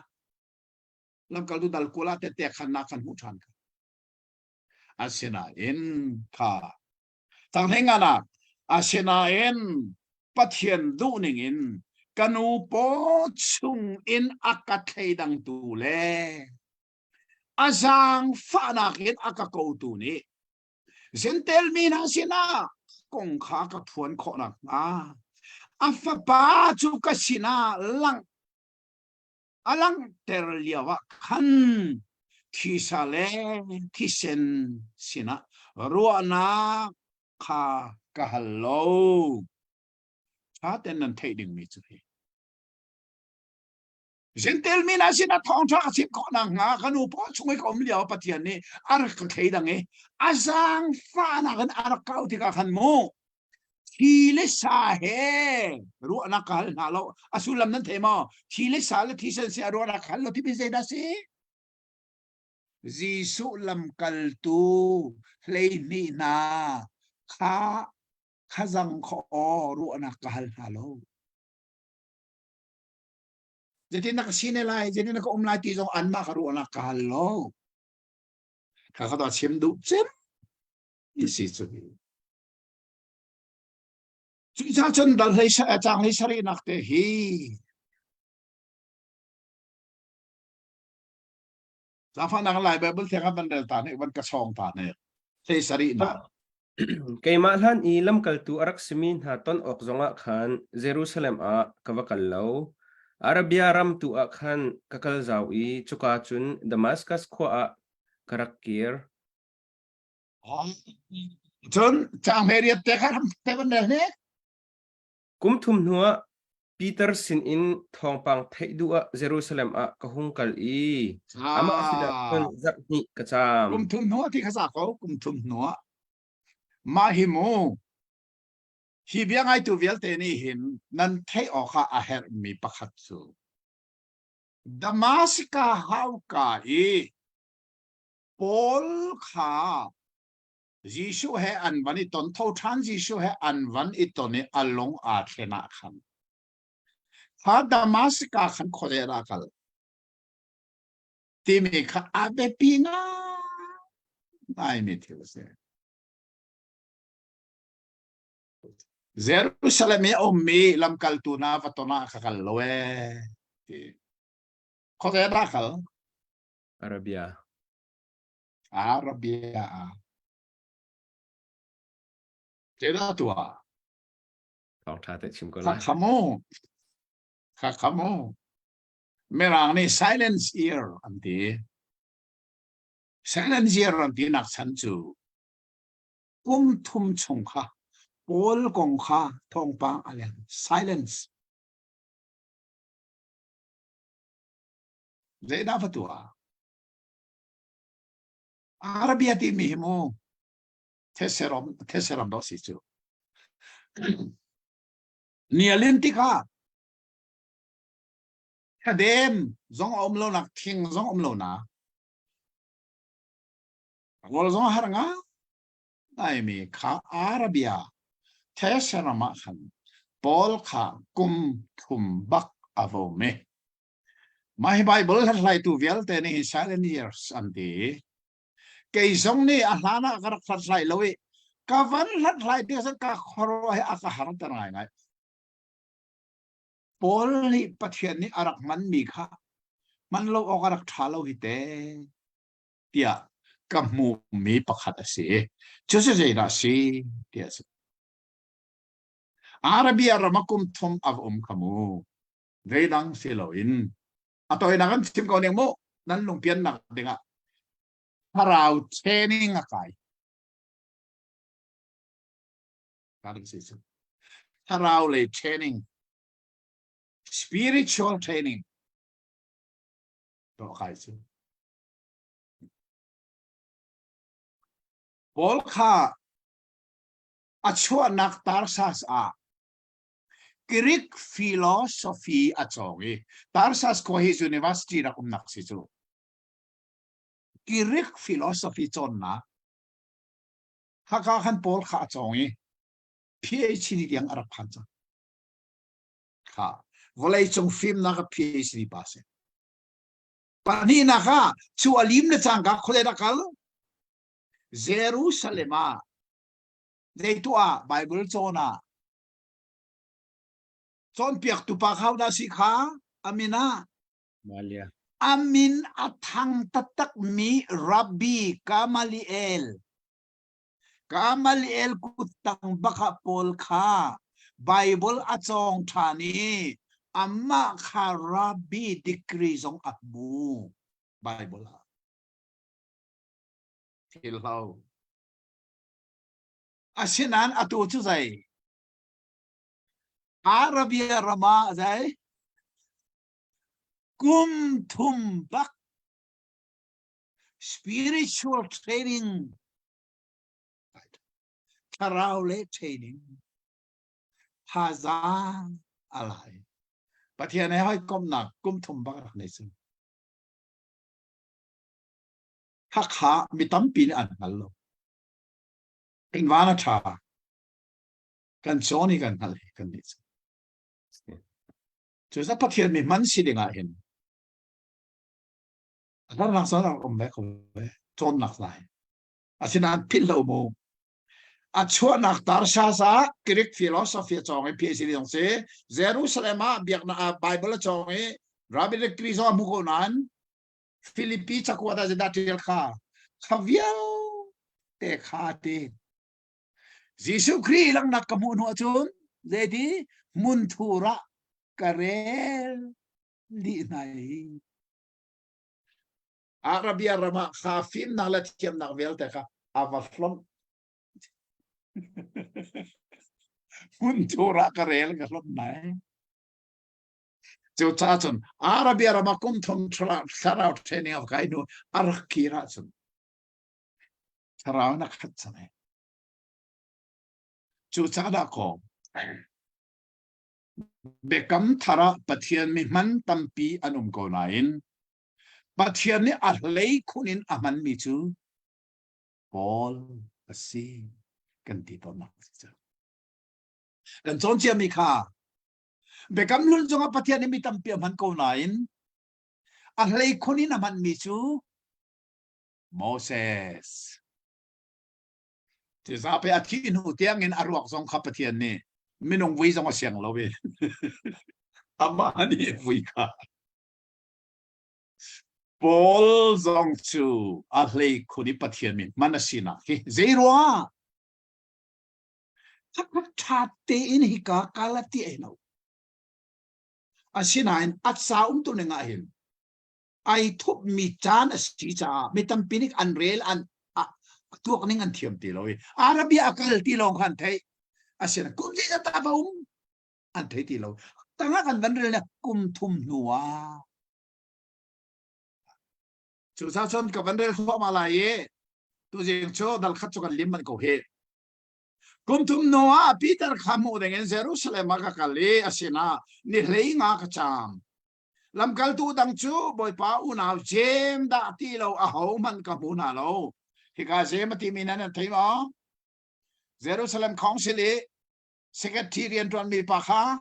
Speaker 2: Lamkaltu dal kul ah tette khannak kan hmuh ṭhan kha. Asinain kha Tanghleng ah asinain Pathian duhning in ka nu paw chung in a ka thleidangtu le a zaangfahnak in a ka kotu nih Jentail mi hna sinah kong kha ka phuan khawh nakhnga a fapa cu ka sinah langh a langhter lio ah khan thisa le thisen sinah ruahnak kha ka hal lo. Ṭha ten nan theih dingmi cu hi.
Speaker 3: Jentail mi hna sinah thawngṭha ka chim khawh nakhnga ka nu paw chung i ka um lio Pathian nih a rak ka thleidang i a zaangfahnak in a rak kau tikah khan mu thi le sa he ruahnak ka hal hna lo a sullam nan thei maw thi le sa le thisen si a ruahnak ka hal lo timi zeidah si Jesuh lamkaltu 12 hna kha khazang kha aw ruahnak ka hal hna lo Zeitin na ka si ne lai, zeitin na ka um lai ti zong anmah ka ruahnak ka hal lo.
Speaker 2: Kha ka chim duh cem i si cu.
Speaker 3: Cucaah cun dal hlei caang hlei sarihnak te hi Zaangfahnak Lai Bible thiang ah van rel ta nih van ka sawng ta nih hlei sarihnak.
Speaker 1: Keimah hlan i lamkaltu a rak simi hna ton awk zongah khan Jerusalem ah ka va kal lo. Arabia ram tu ah khan ka kal zau i cuka cun Damaskas khua ah ka rak kir.
Speaker 3: Cun caang hlei riat te kha ram te van rel hnik.
Speaker 1: Kum thum hnuah Peter sinin thawngpang theih duh ah Jerusalem ah ka hung kal i amah sinah cun zarh hnih ka caam.
Speaker 3: Kum thum hnuah ti kha za ko, kum thum hnuah. Mah hi mu, hi bia ngaitu vialte nih hin nan theih awk ah a herhmi pakhat cu Damasika hauka i Paul kha Jesuh he an van i ton tho ṭhan Jesuh he an van i ton i a lung aa thlen ah khan kha Damasika khan khuazei ah kal timi kha a biapi ngaimi thil a si. Jerusalem i a ummi lamkaltu hna va ton ah ka kal lo ee ti. Khuazei ah dah kal?
Speaker 1: Arabia.
Speaker 3: Arabia ah. Zeidah tuah?
Speaker 1: Thawngṭha te chim ko
Speaker 3: lai. Kha mu. Kha kha mu. Mirang nih silence ear an ti. Silence ear an ti nak chan cu kum thum chung kha Paul kong kha thawngpang a leng. Silence. Zeidah va tuah? Arabia timi hi mu theseram theseram do si cu. Nialin tikah thadem zong a um lo nak thing zong um lo na rawl zong har nga ngaimi kha Arabia theseram ah khan Paul kha kum thum bak a vom i Mah hi Baibal hlathlaitu vialte nih hi silent years an ti. Kei zong nih a hlan ah ka rak hlathlai lo i ka van hlathlai ti cun ka khuaruah hi a ka harter ngaingai. Paul nih Pathian nih a rak hmanmi kha hman lo awk a rak ṭha lo hi te tiah ka hmuhmi pakhat a si. Cucu zeidah a si tiah a si. Arabia ram ah kum thum a va um kha mu. Zeidang si loin a tawinak an chim ko ning mu nan lungpiannak dingah thlarau training a kai. Thlarau lei training spiritual training to kai cu. Paul kha a chuahnak Tarsas ah Greek philosophy a cawng i Tarsas khua hi university rak umnak si cu. Greek philosophy cawnnak Haka khan Paul kha a cawng i PhD tiang a rak phan cang. Kha vawlei cung fimnak a PhD pa si. Pahnihnak ah cu a lim le cangka khuale rak kal Jerusalem ah zei tuah Bible cawn ah Cawnpiaktu pa kha dah si kha a min ah
Speaker 1: Malia.
Speaker 3: A min a thang taktakmi Rabbi Gamaliel. Gamaliel kuttang bak ah Paul kha Bible a cawng ṭhan i amah kha Rabbi degree zong a hmu Bible ah. Thil ho. Asinain atu cu zei? Arabia ram ah zei kum thum bak spiritual training thlarau le training thazaang a lai Pathian he hawikomhnak kum thum bak rak nei cu Hakha mi tampi nih an hngal lo kan van a ṭha kan cawn i kan hngalh hi kan nih cu cu Pathian mi hman si ding ah hin harnak zong rak um ve ko ve cawnnak lai asinain philh lo mu. A chuahnak Tarsas ah Greek philosophy a cawng i PhD zong si. Jerusalem ah biaknak ah Bible a cawng i Rabbinic degree zong a hmu ko nain Philippi cakuat ah zeidah ṭial kha kha vialte kha ti. Jesuh Khrih langhnak ka hmuh hnu ahcun zeiti hmunthur ah ka rel dih hna i Arabia ram ah kha fimnak le thiamnak vialte kha a va hlomh. Hmunthur ah ka rel ka hlomh nai. Cucaah cun Arabia ram ah kum thum thlarau training a kai hnu a rak kir ahcun thlarau na khat cang ai. Cucaah dah kaw Biakam thar ah Pathian mi hman tampi an um ko nain Pathian nih a hleikhun in a hmanmi cu Paul a si kan ti tawnnak a si cu. Kan cawn ciami kha Biakam hlun zongah Pathian nih mi tampi a hman ko nain a hleikhun in a hmanmi cu Moses. Tizape a thih hnu tiangin a ruak zong kha Pathian nih minung vui zong a siang lo i amah nih vui kha. Paul zong cu a hleikhun i Pathian min hman a sinak hi zei ruangah ṭha tein hika kal a ti ai lo. Asinain a ca umtu ning ah hin ai thupmi caan a si caah mi tampi nih an rel an tuak ning an thiam ti lo i Arabia a kal ti lawng kha an theih. Asinain kum zeizat dah va um an thei ti lo. Tangah kan van rel kum thum hnu ah Cucaah cun ka van rel thluahmah lai i tuzing cu dal khat cu kan lim manh ko hi. Kum thum hnu ah Peter kha hmuh dingin Jerusalem ah ka kal i a sinah ni hlei nga ka caam. Lamkaltu dang cu Bawipa unau Jeim dah ti lo ahohmanh ka hmu hna lo. Hika Jeim a timi nan nan thei maw? Jerusalem Council i secretary rianṭuanmi pa kha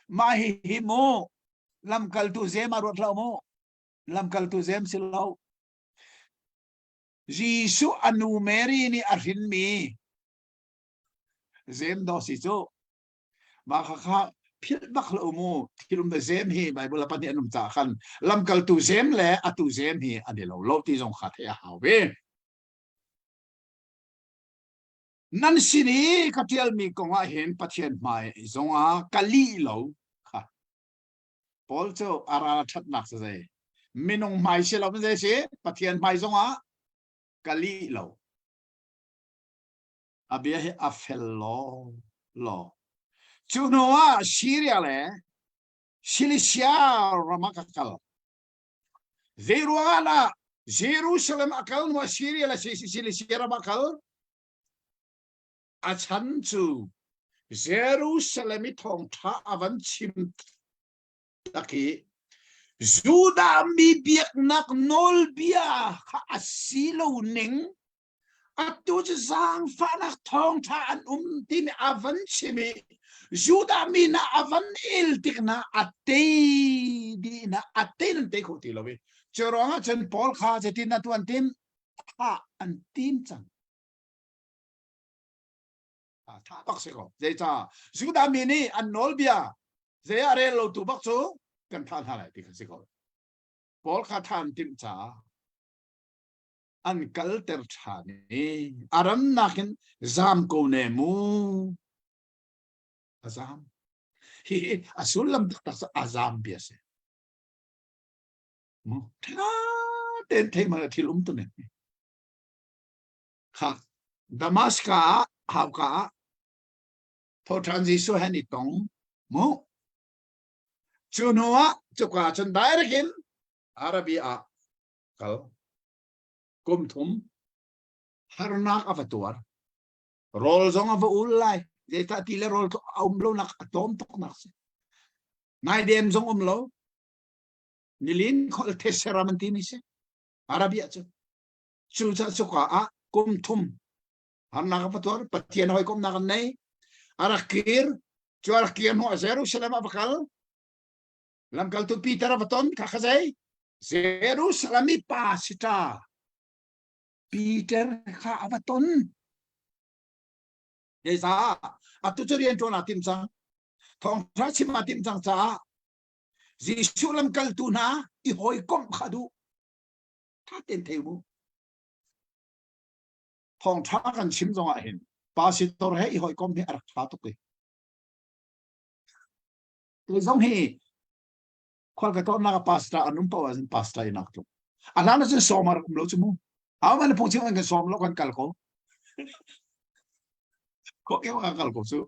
Speaker 3: mah hihi mu lamkaltu Jeim ah ruat hlah mu. Lamkaltu Jeim si lo. Jesuh a nu Mary nih a hrinmi Jeim daw si cu. Mah kha kha philh bak lo mu thil um Jeim hi Bible a pahnih an um caah khan lamkaltu Jeim le atu Jeim hi an i lo lo ti zong kha theih a hau ve. Nan sin i ka ṭialmi kong ah hin Pathian hmai zongah ka lih lo kha. Paul cu a ral ṭhatnak cu zei? Minung hmai si lo zei si? Pathian hmai zongah ka lih lo. A bia hi a fel law law. Cu hnu ah Syria le Cilicia ram ah ka kal. Zei ruangah dah Jerusalem a kal hnu ah Syria le Cilicia ram ah kal? A chan cu Jerusalem i thawngṭha a van chim tak i Judah mi biaknak nawlbia kha a si lo ning atu cu zaangfahnak thawngṭha an um timi a van chim i Judah mi na a van el tik na a tei dih na a tei nan tei kho ti lo i cu ruangah cun Paul kha zeitin na tuan tim thah an tim cang Tha bak si ko. Zeicah Judah mi nih an nawlbia zei ah rel lo tu bak cu kan thah hna lai ti kha si ko. Paul kha tha an timh caah an kalter ṭhan i a ramnak in zam ko ne mu. A zam. Hi a sullam taktak cu a zam bia si. Mu ṭha tein thei ma thil um tu ne. Kha Damaska ah hauka ah thoṭhan Jesuh he an i tong mu. Cu hnu ah cuka cun direct in Arabia ah kal. Kum thum harnak a va tuar. Rawl zong a va ul lai. Zeicah ti le rawl a um lonak a tlawm tuknak si. Naidem zong um lo. Nilin khol theseram an timi si. Arabia cu. Cucaah cuka ah kum thum harnak a va tuar Pathian hawikomhnak an nei a rak kir cu a rak kir hnu ah Jerusalem ah va kal lamkaltu Peter a va ton kha kha zei Jerusalem i pa si ta Peter kha a va ton. Zeicah atu cu rian ṭuan aa tim cang. Thawngṭha chim aa tim cang caah Jesuh lamkaltu hna i hawikomh kha duh. Ṭha tein thei mu. Thawngṭha kan chim zong ah hin pastor he i hawikom hi a rak ṭha tuk i. Kei zong hi khual ka tawnak ah pastor an um paoh ahcun pastor in ak tluk. A hlan ahcun sawm a rak um lo cu mu. Au man phungchim an kan sawm lo kan kal ko. Ko ke ka kal ko cu.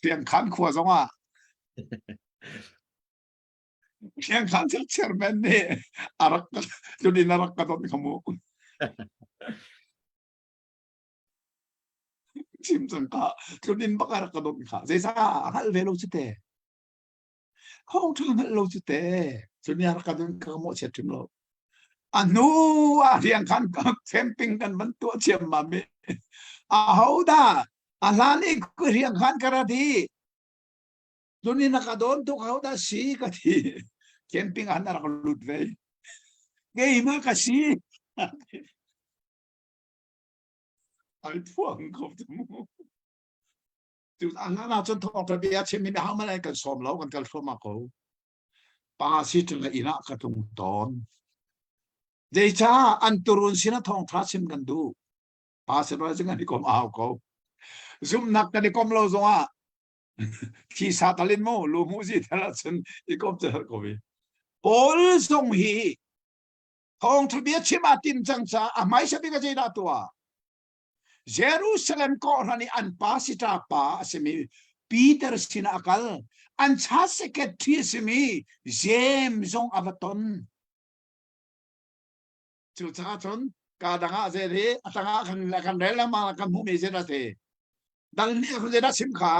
Speaker 3: Tiang khan khua zong ah Tiang khan cu chairman nih a rak tlun in a rak ka don kha mu. Chim cang ka tlun in bak a rak ka don kha. Zeicah a hngalh ve lo cu te. Thawng ṭha hngalh lo cu te. Cun a rak ka don ka mawhchiat hrim lo. A hnu ah riang khan camping kan van tuah ciammam i aho dah a hlan i riang khan ka rat i tuni na ka dawn tuk ho dah si ka ti camping ah na rak lut ve keimah ka si ai phuang ko tu mu tu a hlan ah cun thawngṭha bia chim mi hau man kan sawm lo kan kal thluahmah ko pa si ṭung inn ah ka tlung tawn zeicah an turun sinah thawngṭha chim kan duh pa sin cu kan i kom a hau ko zumhnak kan i kom lo zongah thi sa talin mu lu mu zi thal ahcun i kom te ko bi Paul zong hi thawngṭha bia chim a tim cang caah a hmaisa bik a zeidah tuah Jerusalem kawhhran i an pastor pa a simi Peter sinah a kal. An church secretary a simi James zong a va ton. Cucaah cun ka dang ah zei hi a tangah kan kan rel lengmang kan hmuhmi zei dah si. Dal nih a zei dah chim kha?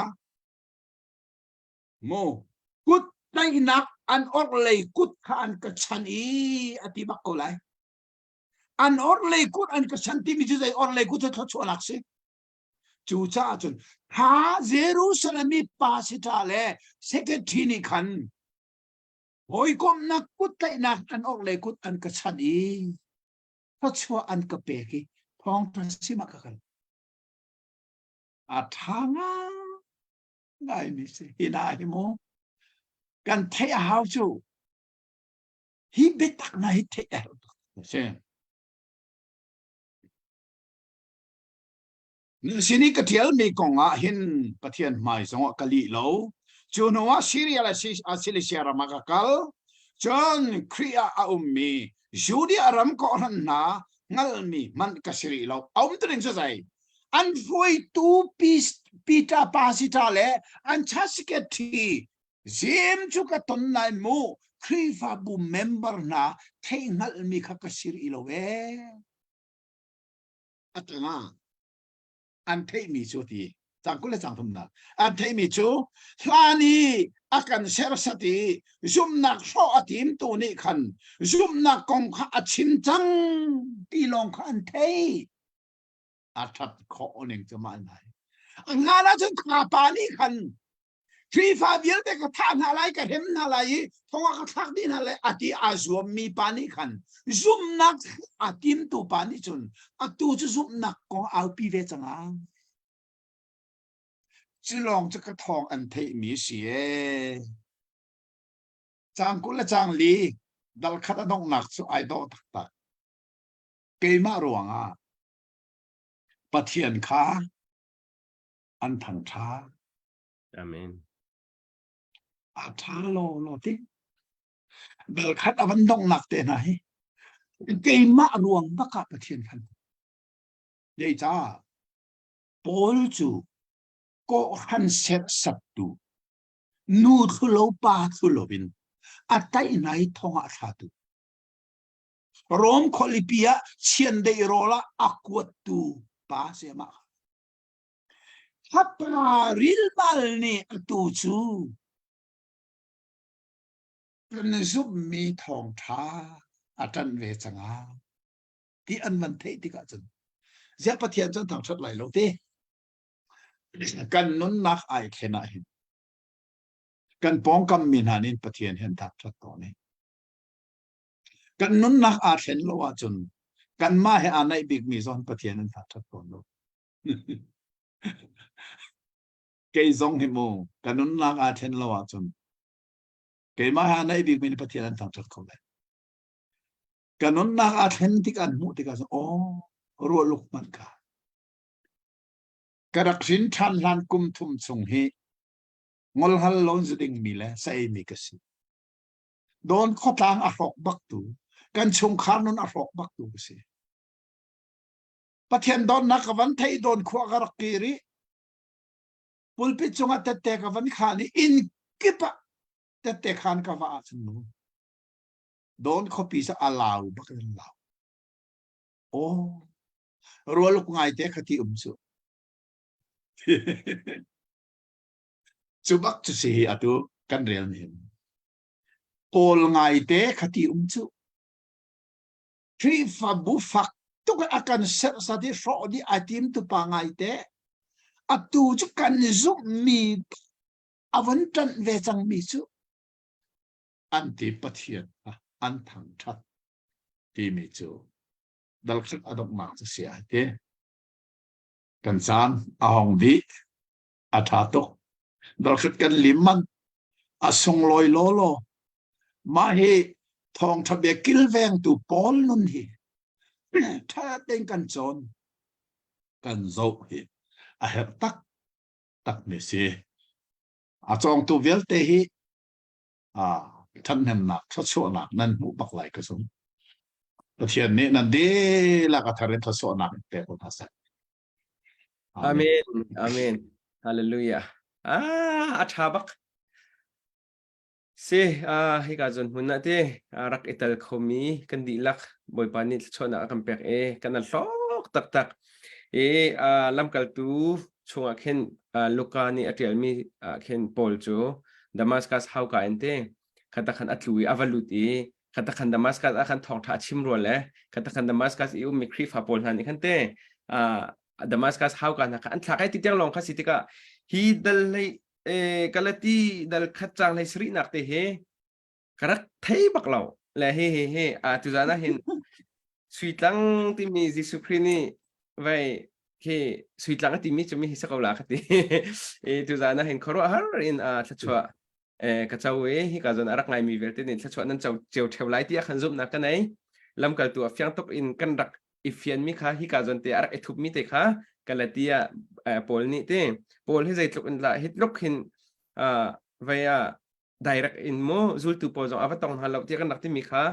Speaker 3: Mu kut tlaihnak an orhlei kut kha an ka chan i a ti bak ko lai. An orhlei kut an ka chan timi cu zei orhlei kut cu thluachuahnak si. Cucaah cun kha Jerusalem i pastor le secretary nih khan hawikomhnak kut tlaihnak an orhlei kut an ka chan i thluachuah an ka pek i thawngṭha sim ah ka kal. A ṭha ngaimi si. Hi hna hi mu kan theih a hau cu Hi biatak hna hi theih a herh tuk a si. Sin i ka ṭialmi kong ah hin Pathian hmai zongah ka lih lo. Cu hnuah Syria le Cilicia ram ah ka kal. Cun Khrih ah a ummi Judea ram kawhhran hna hngalhmi hmanh ka si rih lo. A umtuning cu zei? An hruaitu Peter Pasita le an church secretary Jeim cu ka ton lai mu Khrihfabu member hna theihhngalhmi kha ka si rih lo ee. A tangah an theihmi cu ti cang 20 le cang thumnak an theihmi cu hlan i a kan sersat i zumhnak hrawh a timtu nih khan zumhnak kong kha a chim cang ti lawng kha an theih a ṭhat khawh ning cu mah nai a ngan ahcun kha pa nih khan Khrihfa vialte ka thah hna lai ka hrem hna lai i thong ah ka thlak dih hna lai a ti aa zuammi pa nih khan zumhnak a timtu pa nih cun atu cu zumhnak kong aupi ve cang ah cu lawng cu ka thawng an theihmi si ee cang 20 le cang li dal khat a donghnak cu ai dawh taktak keimah ruangah Pathian kha an thangṭha.
Speaker 1: Amen.
Speaker 3: A ṭha law law ti. Bel khat a van donghnak te hna hi keimah ruang bak ah Pathian khan. Zeicah Paul cu kawhhran serhsattu nu thlu lo pa thlu lo in a taih i thong ah thlatu Rom khualipi ah chiandeih rawl ah a kuattu pa si amah Hapa rilmal nih atu cu kan zumhmi thawngṭha a ṭanh ve cang ah ti an van theih tikah cun ziah Pathian cu an thangṭhat lai lo te kan nunnak ai thlen ah hin kan pawngkam mi hna nih Pathian hi an thangṭhat tawn i kan nunnak aa thlen lo ahcun kanmah he aa naih bikmi zong Pathian an thangṭhat tawn lo. Kei zong hi mu ka nunnak aa thlen lo ahcun keimah he naih bikmi nih Pathian an thangṭhat kho lai. Ka nunnak aa thlen tik an hmuh tikah cun aw ruahluk hmanh ka ka rak hrin ṭhan hlan kum thum chung hi ngolhal lo in dingmi le sa eimi ka si. Dawn khuatlang a hrawk baktu, kan chungkhar nun a hrawk baktu ka si. Pathian dawtnak ka van theih dawn khua ka rak kir i pulpit cungah tette ka van khan i inn kip ah tette khan ka va ahcun mu dawn khuapi cu a lau bak in lau. Aw rualuk ngaite kha ti um cu. Cu bak cu si hi atu kan rel ning. Kawl ngaite kha ti um cu. Khrihfabu fak tuk a kan serhsat i hrawh dih ai tim tu pa ngaite. Atu cu kan zumhmi a vun ṭanh ve cangmi cu an ti Pathian an thangṭhat timi cu dalkhat a donghnak cu si ai ti. Kan caan a hong dih. A ṭha tuk. Dalkhat kan lim man a sunglawi lawlaw. Mah hi thawngṭha bia kilvengtu Paul nun hi ṭha tein kan cawn, kan zoh hi a herh tak takmi si. A cawngtu vialte hi ṭhathnemnak, thluachuahnak nan hmuh bak lai ka zumh. Pathian nih nan dihlak a thar in thluachuahnak in pek ko hna seh.
Speaker 1: Amen. Amen. Hallelujah. Ah, a ṭha bak. Si, ah, hika zawn hmun ah te rak i tel khomi kan dihlak Bawipa nih thluachuahnak a kan pek i kan hlawk taktak. I lamkaltu chungah khin Luka nih a ṭialmi ah khin Paul cu Damascus hauka in te khata khan a tlu i a va lut i khata khan Damascus ah khan thawngṭha a chim rua le khata khan Damascus i ummi Khrihfa pawl hna nih khan te Damascus hauka hna kha an thlak ai ti tiang lawng kha si tikah hi dal hlei Galati dal khat cang hlei sarihnak te hi ka rak thei bak lo le hi hi hi a tuzan ah hin suitlang timi Jesuh Khrih nih vei khi suitlang a timi cu mi hi sako la ka ti i tuzan ah hin khuaruahhar in a thluachuah ka co i hika zawn a rak ngaimi vialte nih thluachuah nan co cio ṭheo lai tiah khan zumhnak ka nei lamkaltu a fiang tuk in kan rak i fianmi kha hika zawn te a rak i thupmi te kha Galatia Paul nih ti Paul hi zeitluk in lah hi tluk hin vei ah direct in mu zultu pawl zong a va tong hna lo tiah kan rak timi kha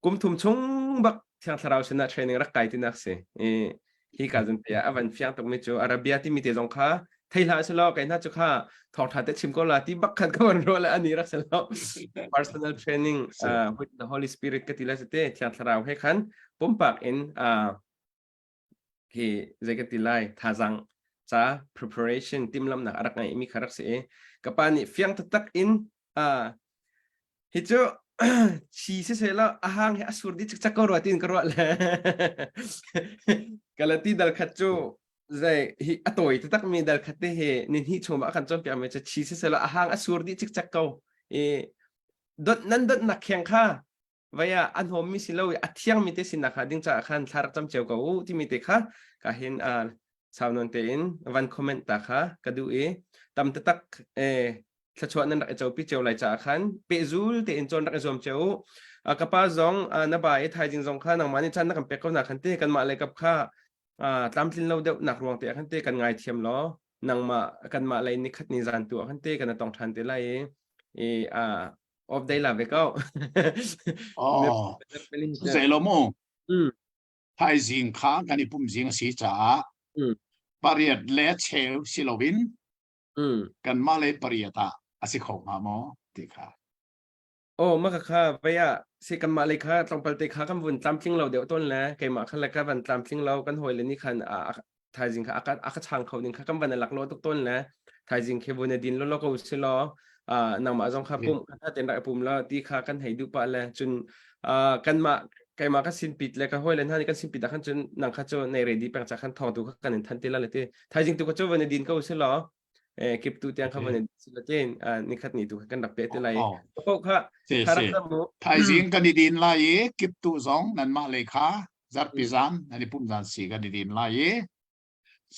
Speaker 1: kum thum chung bak thiang thlarau sinah training rak kai tinak si i hi ka zun te ah a van fiang tuk mi cu Arabia timi te zong kha thei hlah selaw kai hna cu kha thawngtha te chim ko la ti bak khan ka van ruah le ani rak selaw personal training uh, with the Holy Spirit ka ti la te thiang thlarau he khan pumpak in uh, hi zei ka ti lai thazang ca preparation timlamnak a rak ngai mi kha rak si i ka pa nih fiang taktak in uh, hi cu chi si se la a hang hi a sur di chik chak ko rua tin ka ruah le kalati dal khat cu zei hi a tawi taktak mi dal khat te hi nin hi chung ma kan chon piak me cha chi si se la a hang a sur di chik chak ko i dot nan dot nak kheng kha vai ah an hawmmi si lo i a thiangmi te sinak kha ding caah khan thla rak cam cio ko u timi te kha ka hin sau nawn tein van comment ta kha ka duh i tam taktak eh thluachuah nan rak i copi cio lai caah khan pehzul tein cawn rak i zuam cio u ka pa zong na ba i thaizing zong kha nangmah nih caan na kan pek ko na khan te kanmah le kap kha tlamtlin lo deuh nak ruang te ah khan te kan ngai thiam law nangmah kanmah lei ni khat ni zan tu ah khan te kan tong than te lai i i off day la ve ko.
Speaker 2: Oh, zei lo mu. Thaizing kha kan i pum zing a si caah pariat le cheu si loin kanmah le pariat ah a si kho hnga maw ti kha.
Speaker 1: Oh, maka kha vei ah si kanmah lei kha tlawmpal te kha kan vun tlamtling lo deuh tawn le keimah khan le ka van tlamtling lo kan hawi le nih khan thaizing kha a ka chang kho ding kha kan van lak lo tuk tawn le thaizing khi vun din lo lo ko si law nangmah zong kha pum kha ten rak pum la ti kha kan hei duh pa le cun kanmah keimah ka sin pit le ka hawi le hna nih kan sin pit ah khan cun nang kha cu nei ready peng cha khan thong tu kha kan in than ti la le ti thaizing tu kha cu van din ko si law eh kip tu tiang kha van si la tin ni khat ni tu kha kan rak pe te lai ko kha
Speaker 2: thaizing kan i din lai i kip tu zong nanmah lei kha zarhpi zan nan i pumh zan si kan i din lai i.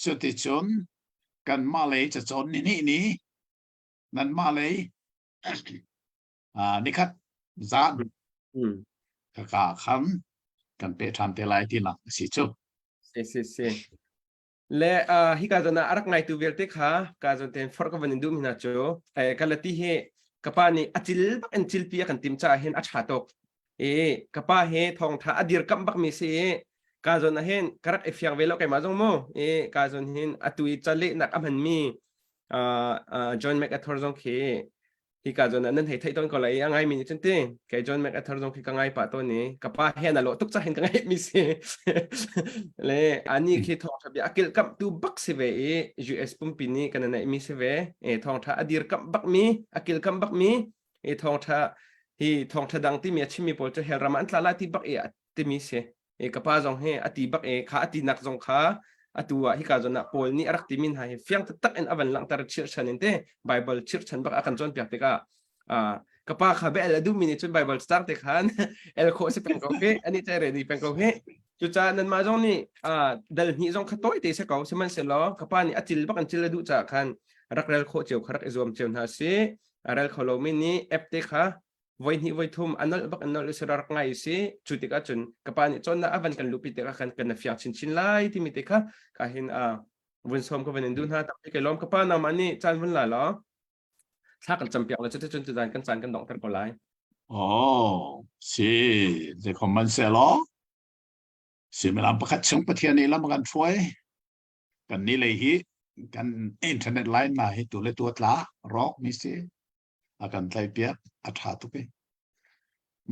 Speaker 2: Cuticun kanmah lei cacawn ni hnih ni nanmah lei nikhat zan ka khan kan pe ṭhan te lai tinak a si cu.
Speaker 1: Si si si. Le hi ka zawn ah a rak ngaitu vialte kha ka zawn tein forh ka van in duh mi hna cu ka lati hi ka pa nih a cil bak in cilpi a kan tim caah hin a ṭha tuk. I ka pa hi thawngṭha a dirkamh bak mi si i ka zawn ah hin ka rak i fiang ve lo keimah zong mu. I ka zawn hin atu i calehnak a hman mi John MacArthur zong khi hika zawn ah nan hei theih tawn ko lai i a ngaimi nih cun ti kei John MacArthur zong khi ka ngai pah tawn i ka pa he na lawh tuk ca hin ka ngaih mi si le ani khi thawngtha bia a kilhkamh tu bak si ve i US pumpi nih kan neih mi si ve e thawngtha a dirkamh bak mi a kilkamh bak mi e thawngtha hi thawngtha dang timi a chimmi pawl cu hell ram ah an tla lai ti bak i timi si e ka pa zong hi a ti bak e kha a ti nak zong kha atu ah hika zawn ah Paul nih a rak timi hna hi fiang taktak in a van langhter chirhchan in te Bible chirhchan bak a kan cawnpiak tikah ka pa kha bel a duhmi nih cun Bible cang te khan el khawh si peng ko hi ani chai re ni peng ko hi cucaah nanmah zong nih dal hnih zong kha tawi te se ko sihmanhsehlaw ka pa nih a cil bak an cil a duh caah khan rak rel khawh cio kha rak i zuam cio hna si a rel kho lomi nih app te kha voi hnih voi thum a nolh bak a nolh i rak ngai si cu tikah cun ka pa nih cawnnak a van kan luhpi tikah khan kan fiang chinchin lai timi te kha ka hin a vun sawm ka van in duh hna tampi kai lawm ka pa nangmah nih caan vun la law thla kan campiak la cuticun tuzan kan caan kan donghter ko lai
Speaker 2: Oh, si, zeikhom man se law. Suimilam pakhat chung Pathian nih lam a kan hruai. Kan ni lei hi kan internet line na hi tu le tu tla rawk mi si. A kan tlaih piak a ṭha tuk i.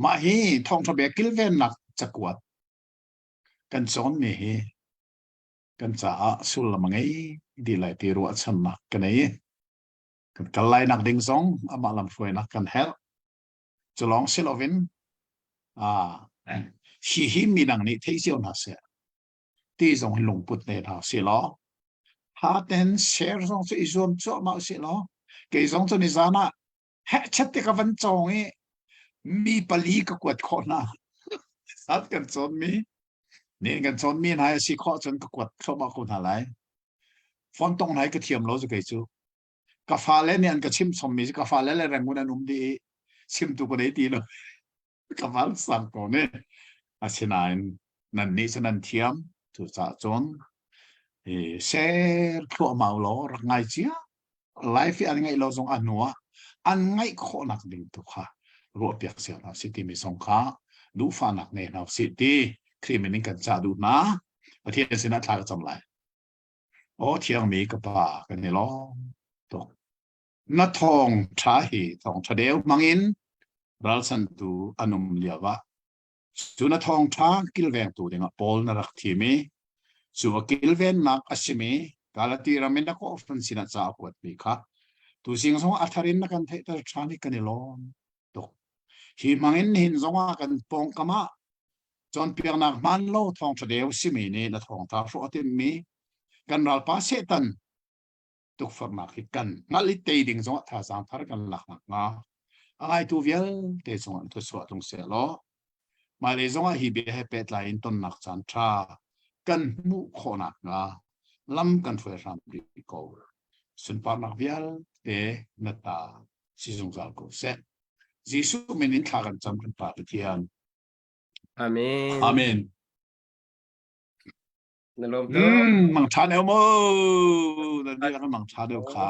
Speaker 2: Mah hi thawngṭha bia kilvennak cakuat kan cawnmi hi kan caah sullam a ngei dih lai ti ruahchannak ka nei i kan kal lainak ding zong amah lamhruainak kan herh. Cu lawng si loin hi hi midang nih thei cio hna seh ti zong hi lungput nei hna si law haten share zong cu i zuam cuahmah usih law kei zong cu nizan ah hehchet te ka van cawng i mi pali ka kuat khawh hna sat kan cawn mi nin kan cawn mi hna si khawh cun ka kuat thluahmah ko hna lai phone tong hna ka thiam lo cu kei cu ka fale nih an ka chim chom mi ka fale le rangun an um dih i chimtu ka nei ti lo ka van sang ko ne asinain nan nih cu nan thiam cucaah cun ser thluahmah law rak ngai cia life i an ngaih lo zong a hnu ah an ngaih khawhnak ding tu kha ruahpiak sia hna si timi zong kha duhfahnak ngei hna usih ti Khrih min in kan cah duh hna Pathian sinah thla ka cam lai Aw thiangmi ka pa kan i lawm tuk Na thawng ṭha hi thawng ṭha deu hmangin ralchantu an um lio ah cu na thawng ṭha kilvengtu dingah Paul na rak thim i cu a kilvennak a simi Galati ram in na kawhhran sinah ca a kuatmi kha tuzing zongah a thar in na kan theihter ṭhan i kan i lawm tuk. Hi hmangin nihin zongah kan pawngkam ah cawnpiaknak hmaan lo thawngṭha deu simi nih na thawngṭha hrawh a timhmi kan ralpa Satan tukforhnak hi kan hngalh i tei ding zongah thazaang thar kan lak nakhnga a ngaitu vialte cungah thluachuah tlung seh law hmailei zongah hi bia he pehtlai in tonnak caan ṭha kan hmuh khawh nakhnga lam kan hruai hram rih ko. Sunparnak vialte na ta si zungzal ko seh. Jesuh min in thla kan cam kan Pa Pathian.
Speaker 1: Amen.
Speaker 2: Amen.
Speaker 1: Na lawm tuk.
Speaker 2: Mang ṭha deuh mu. Na dihlak in mang ṭha deuh kha.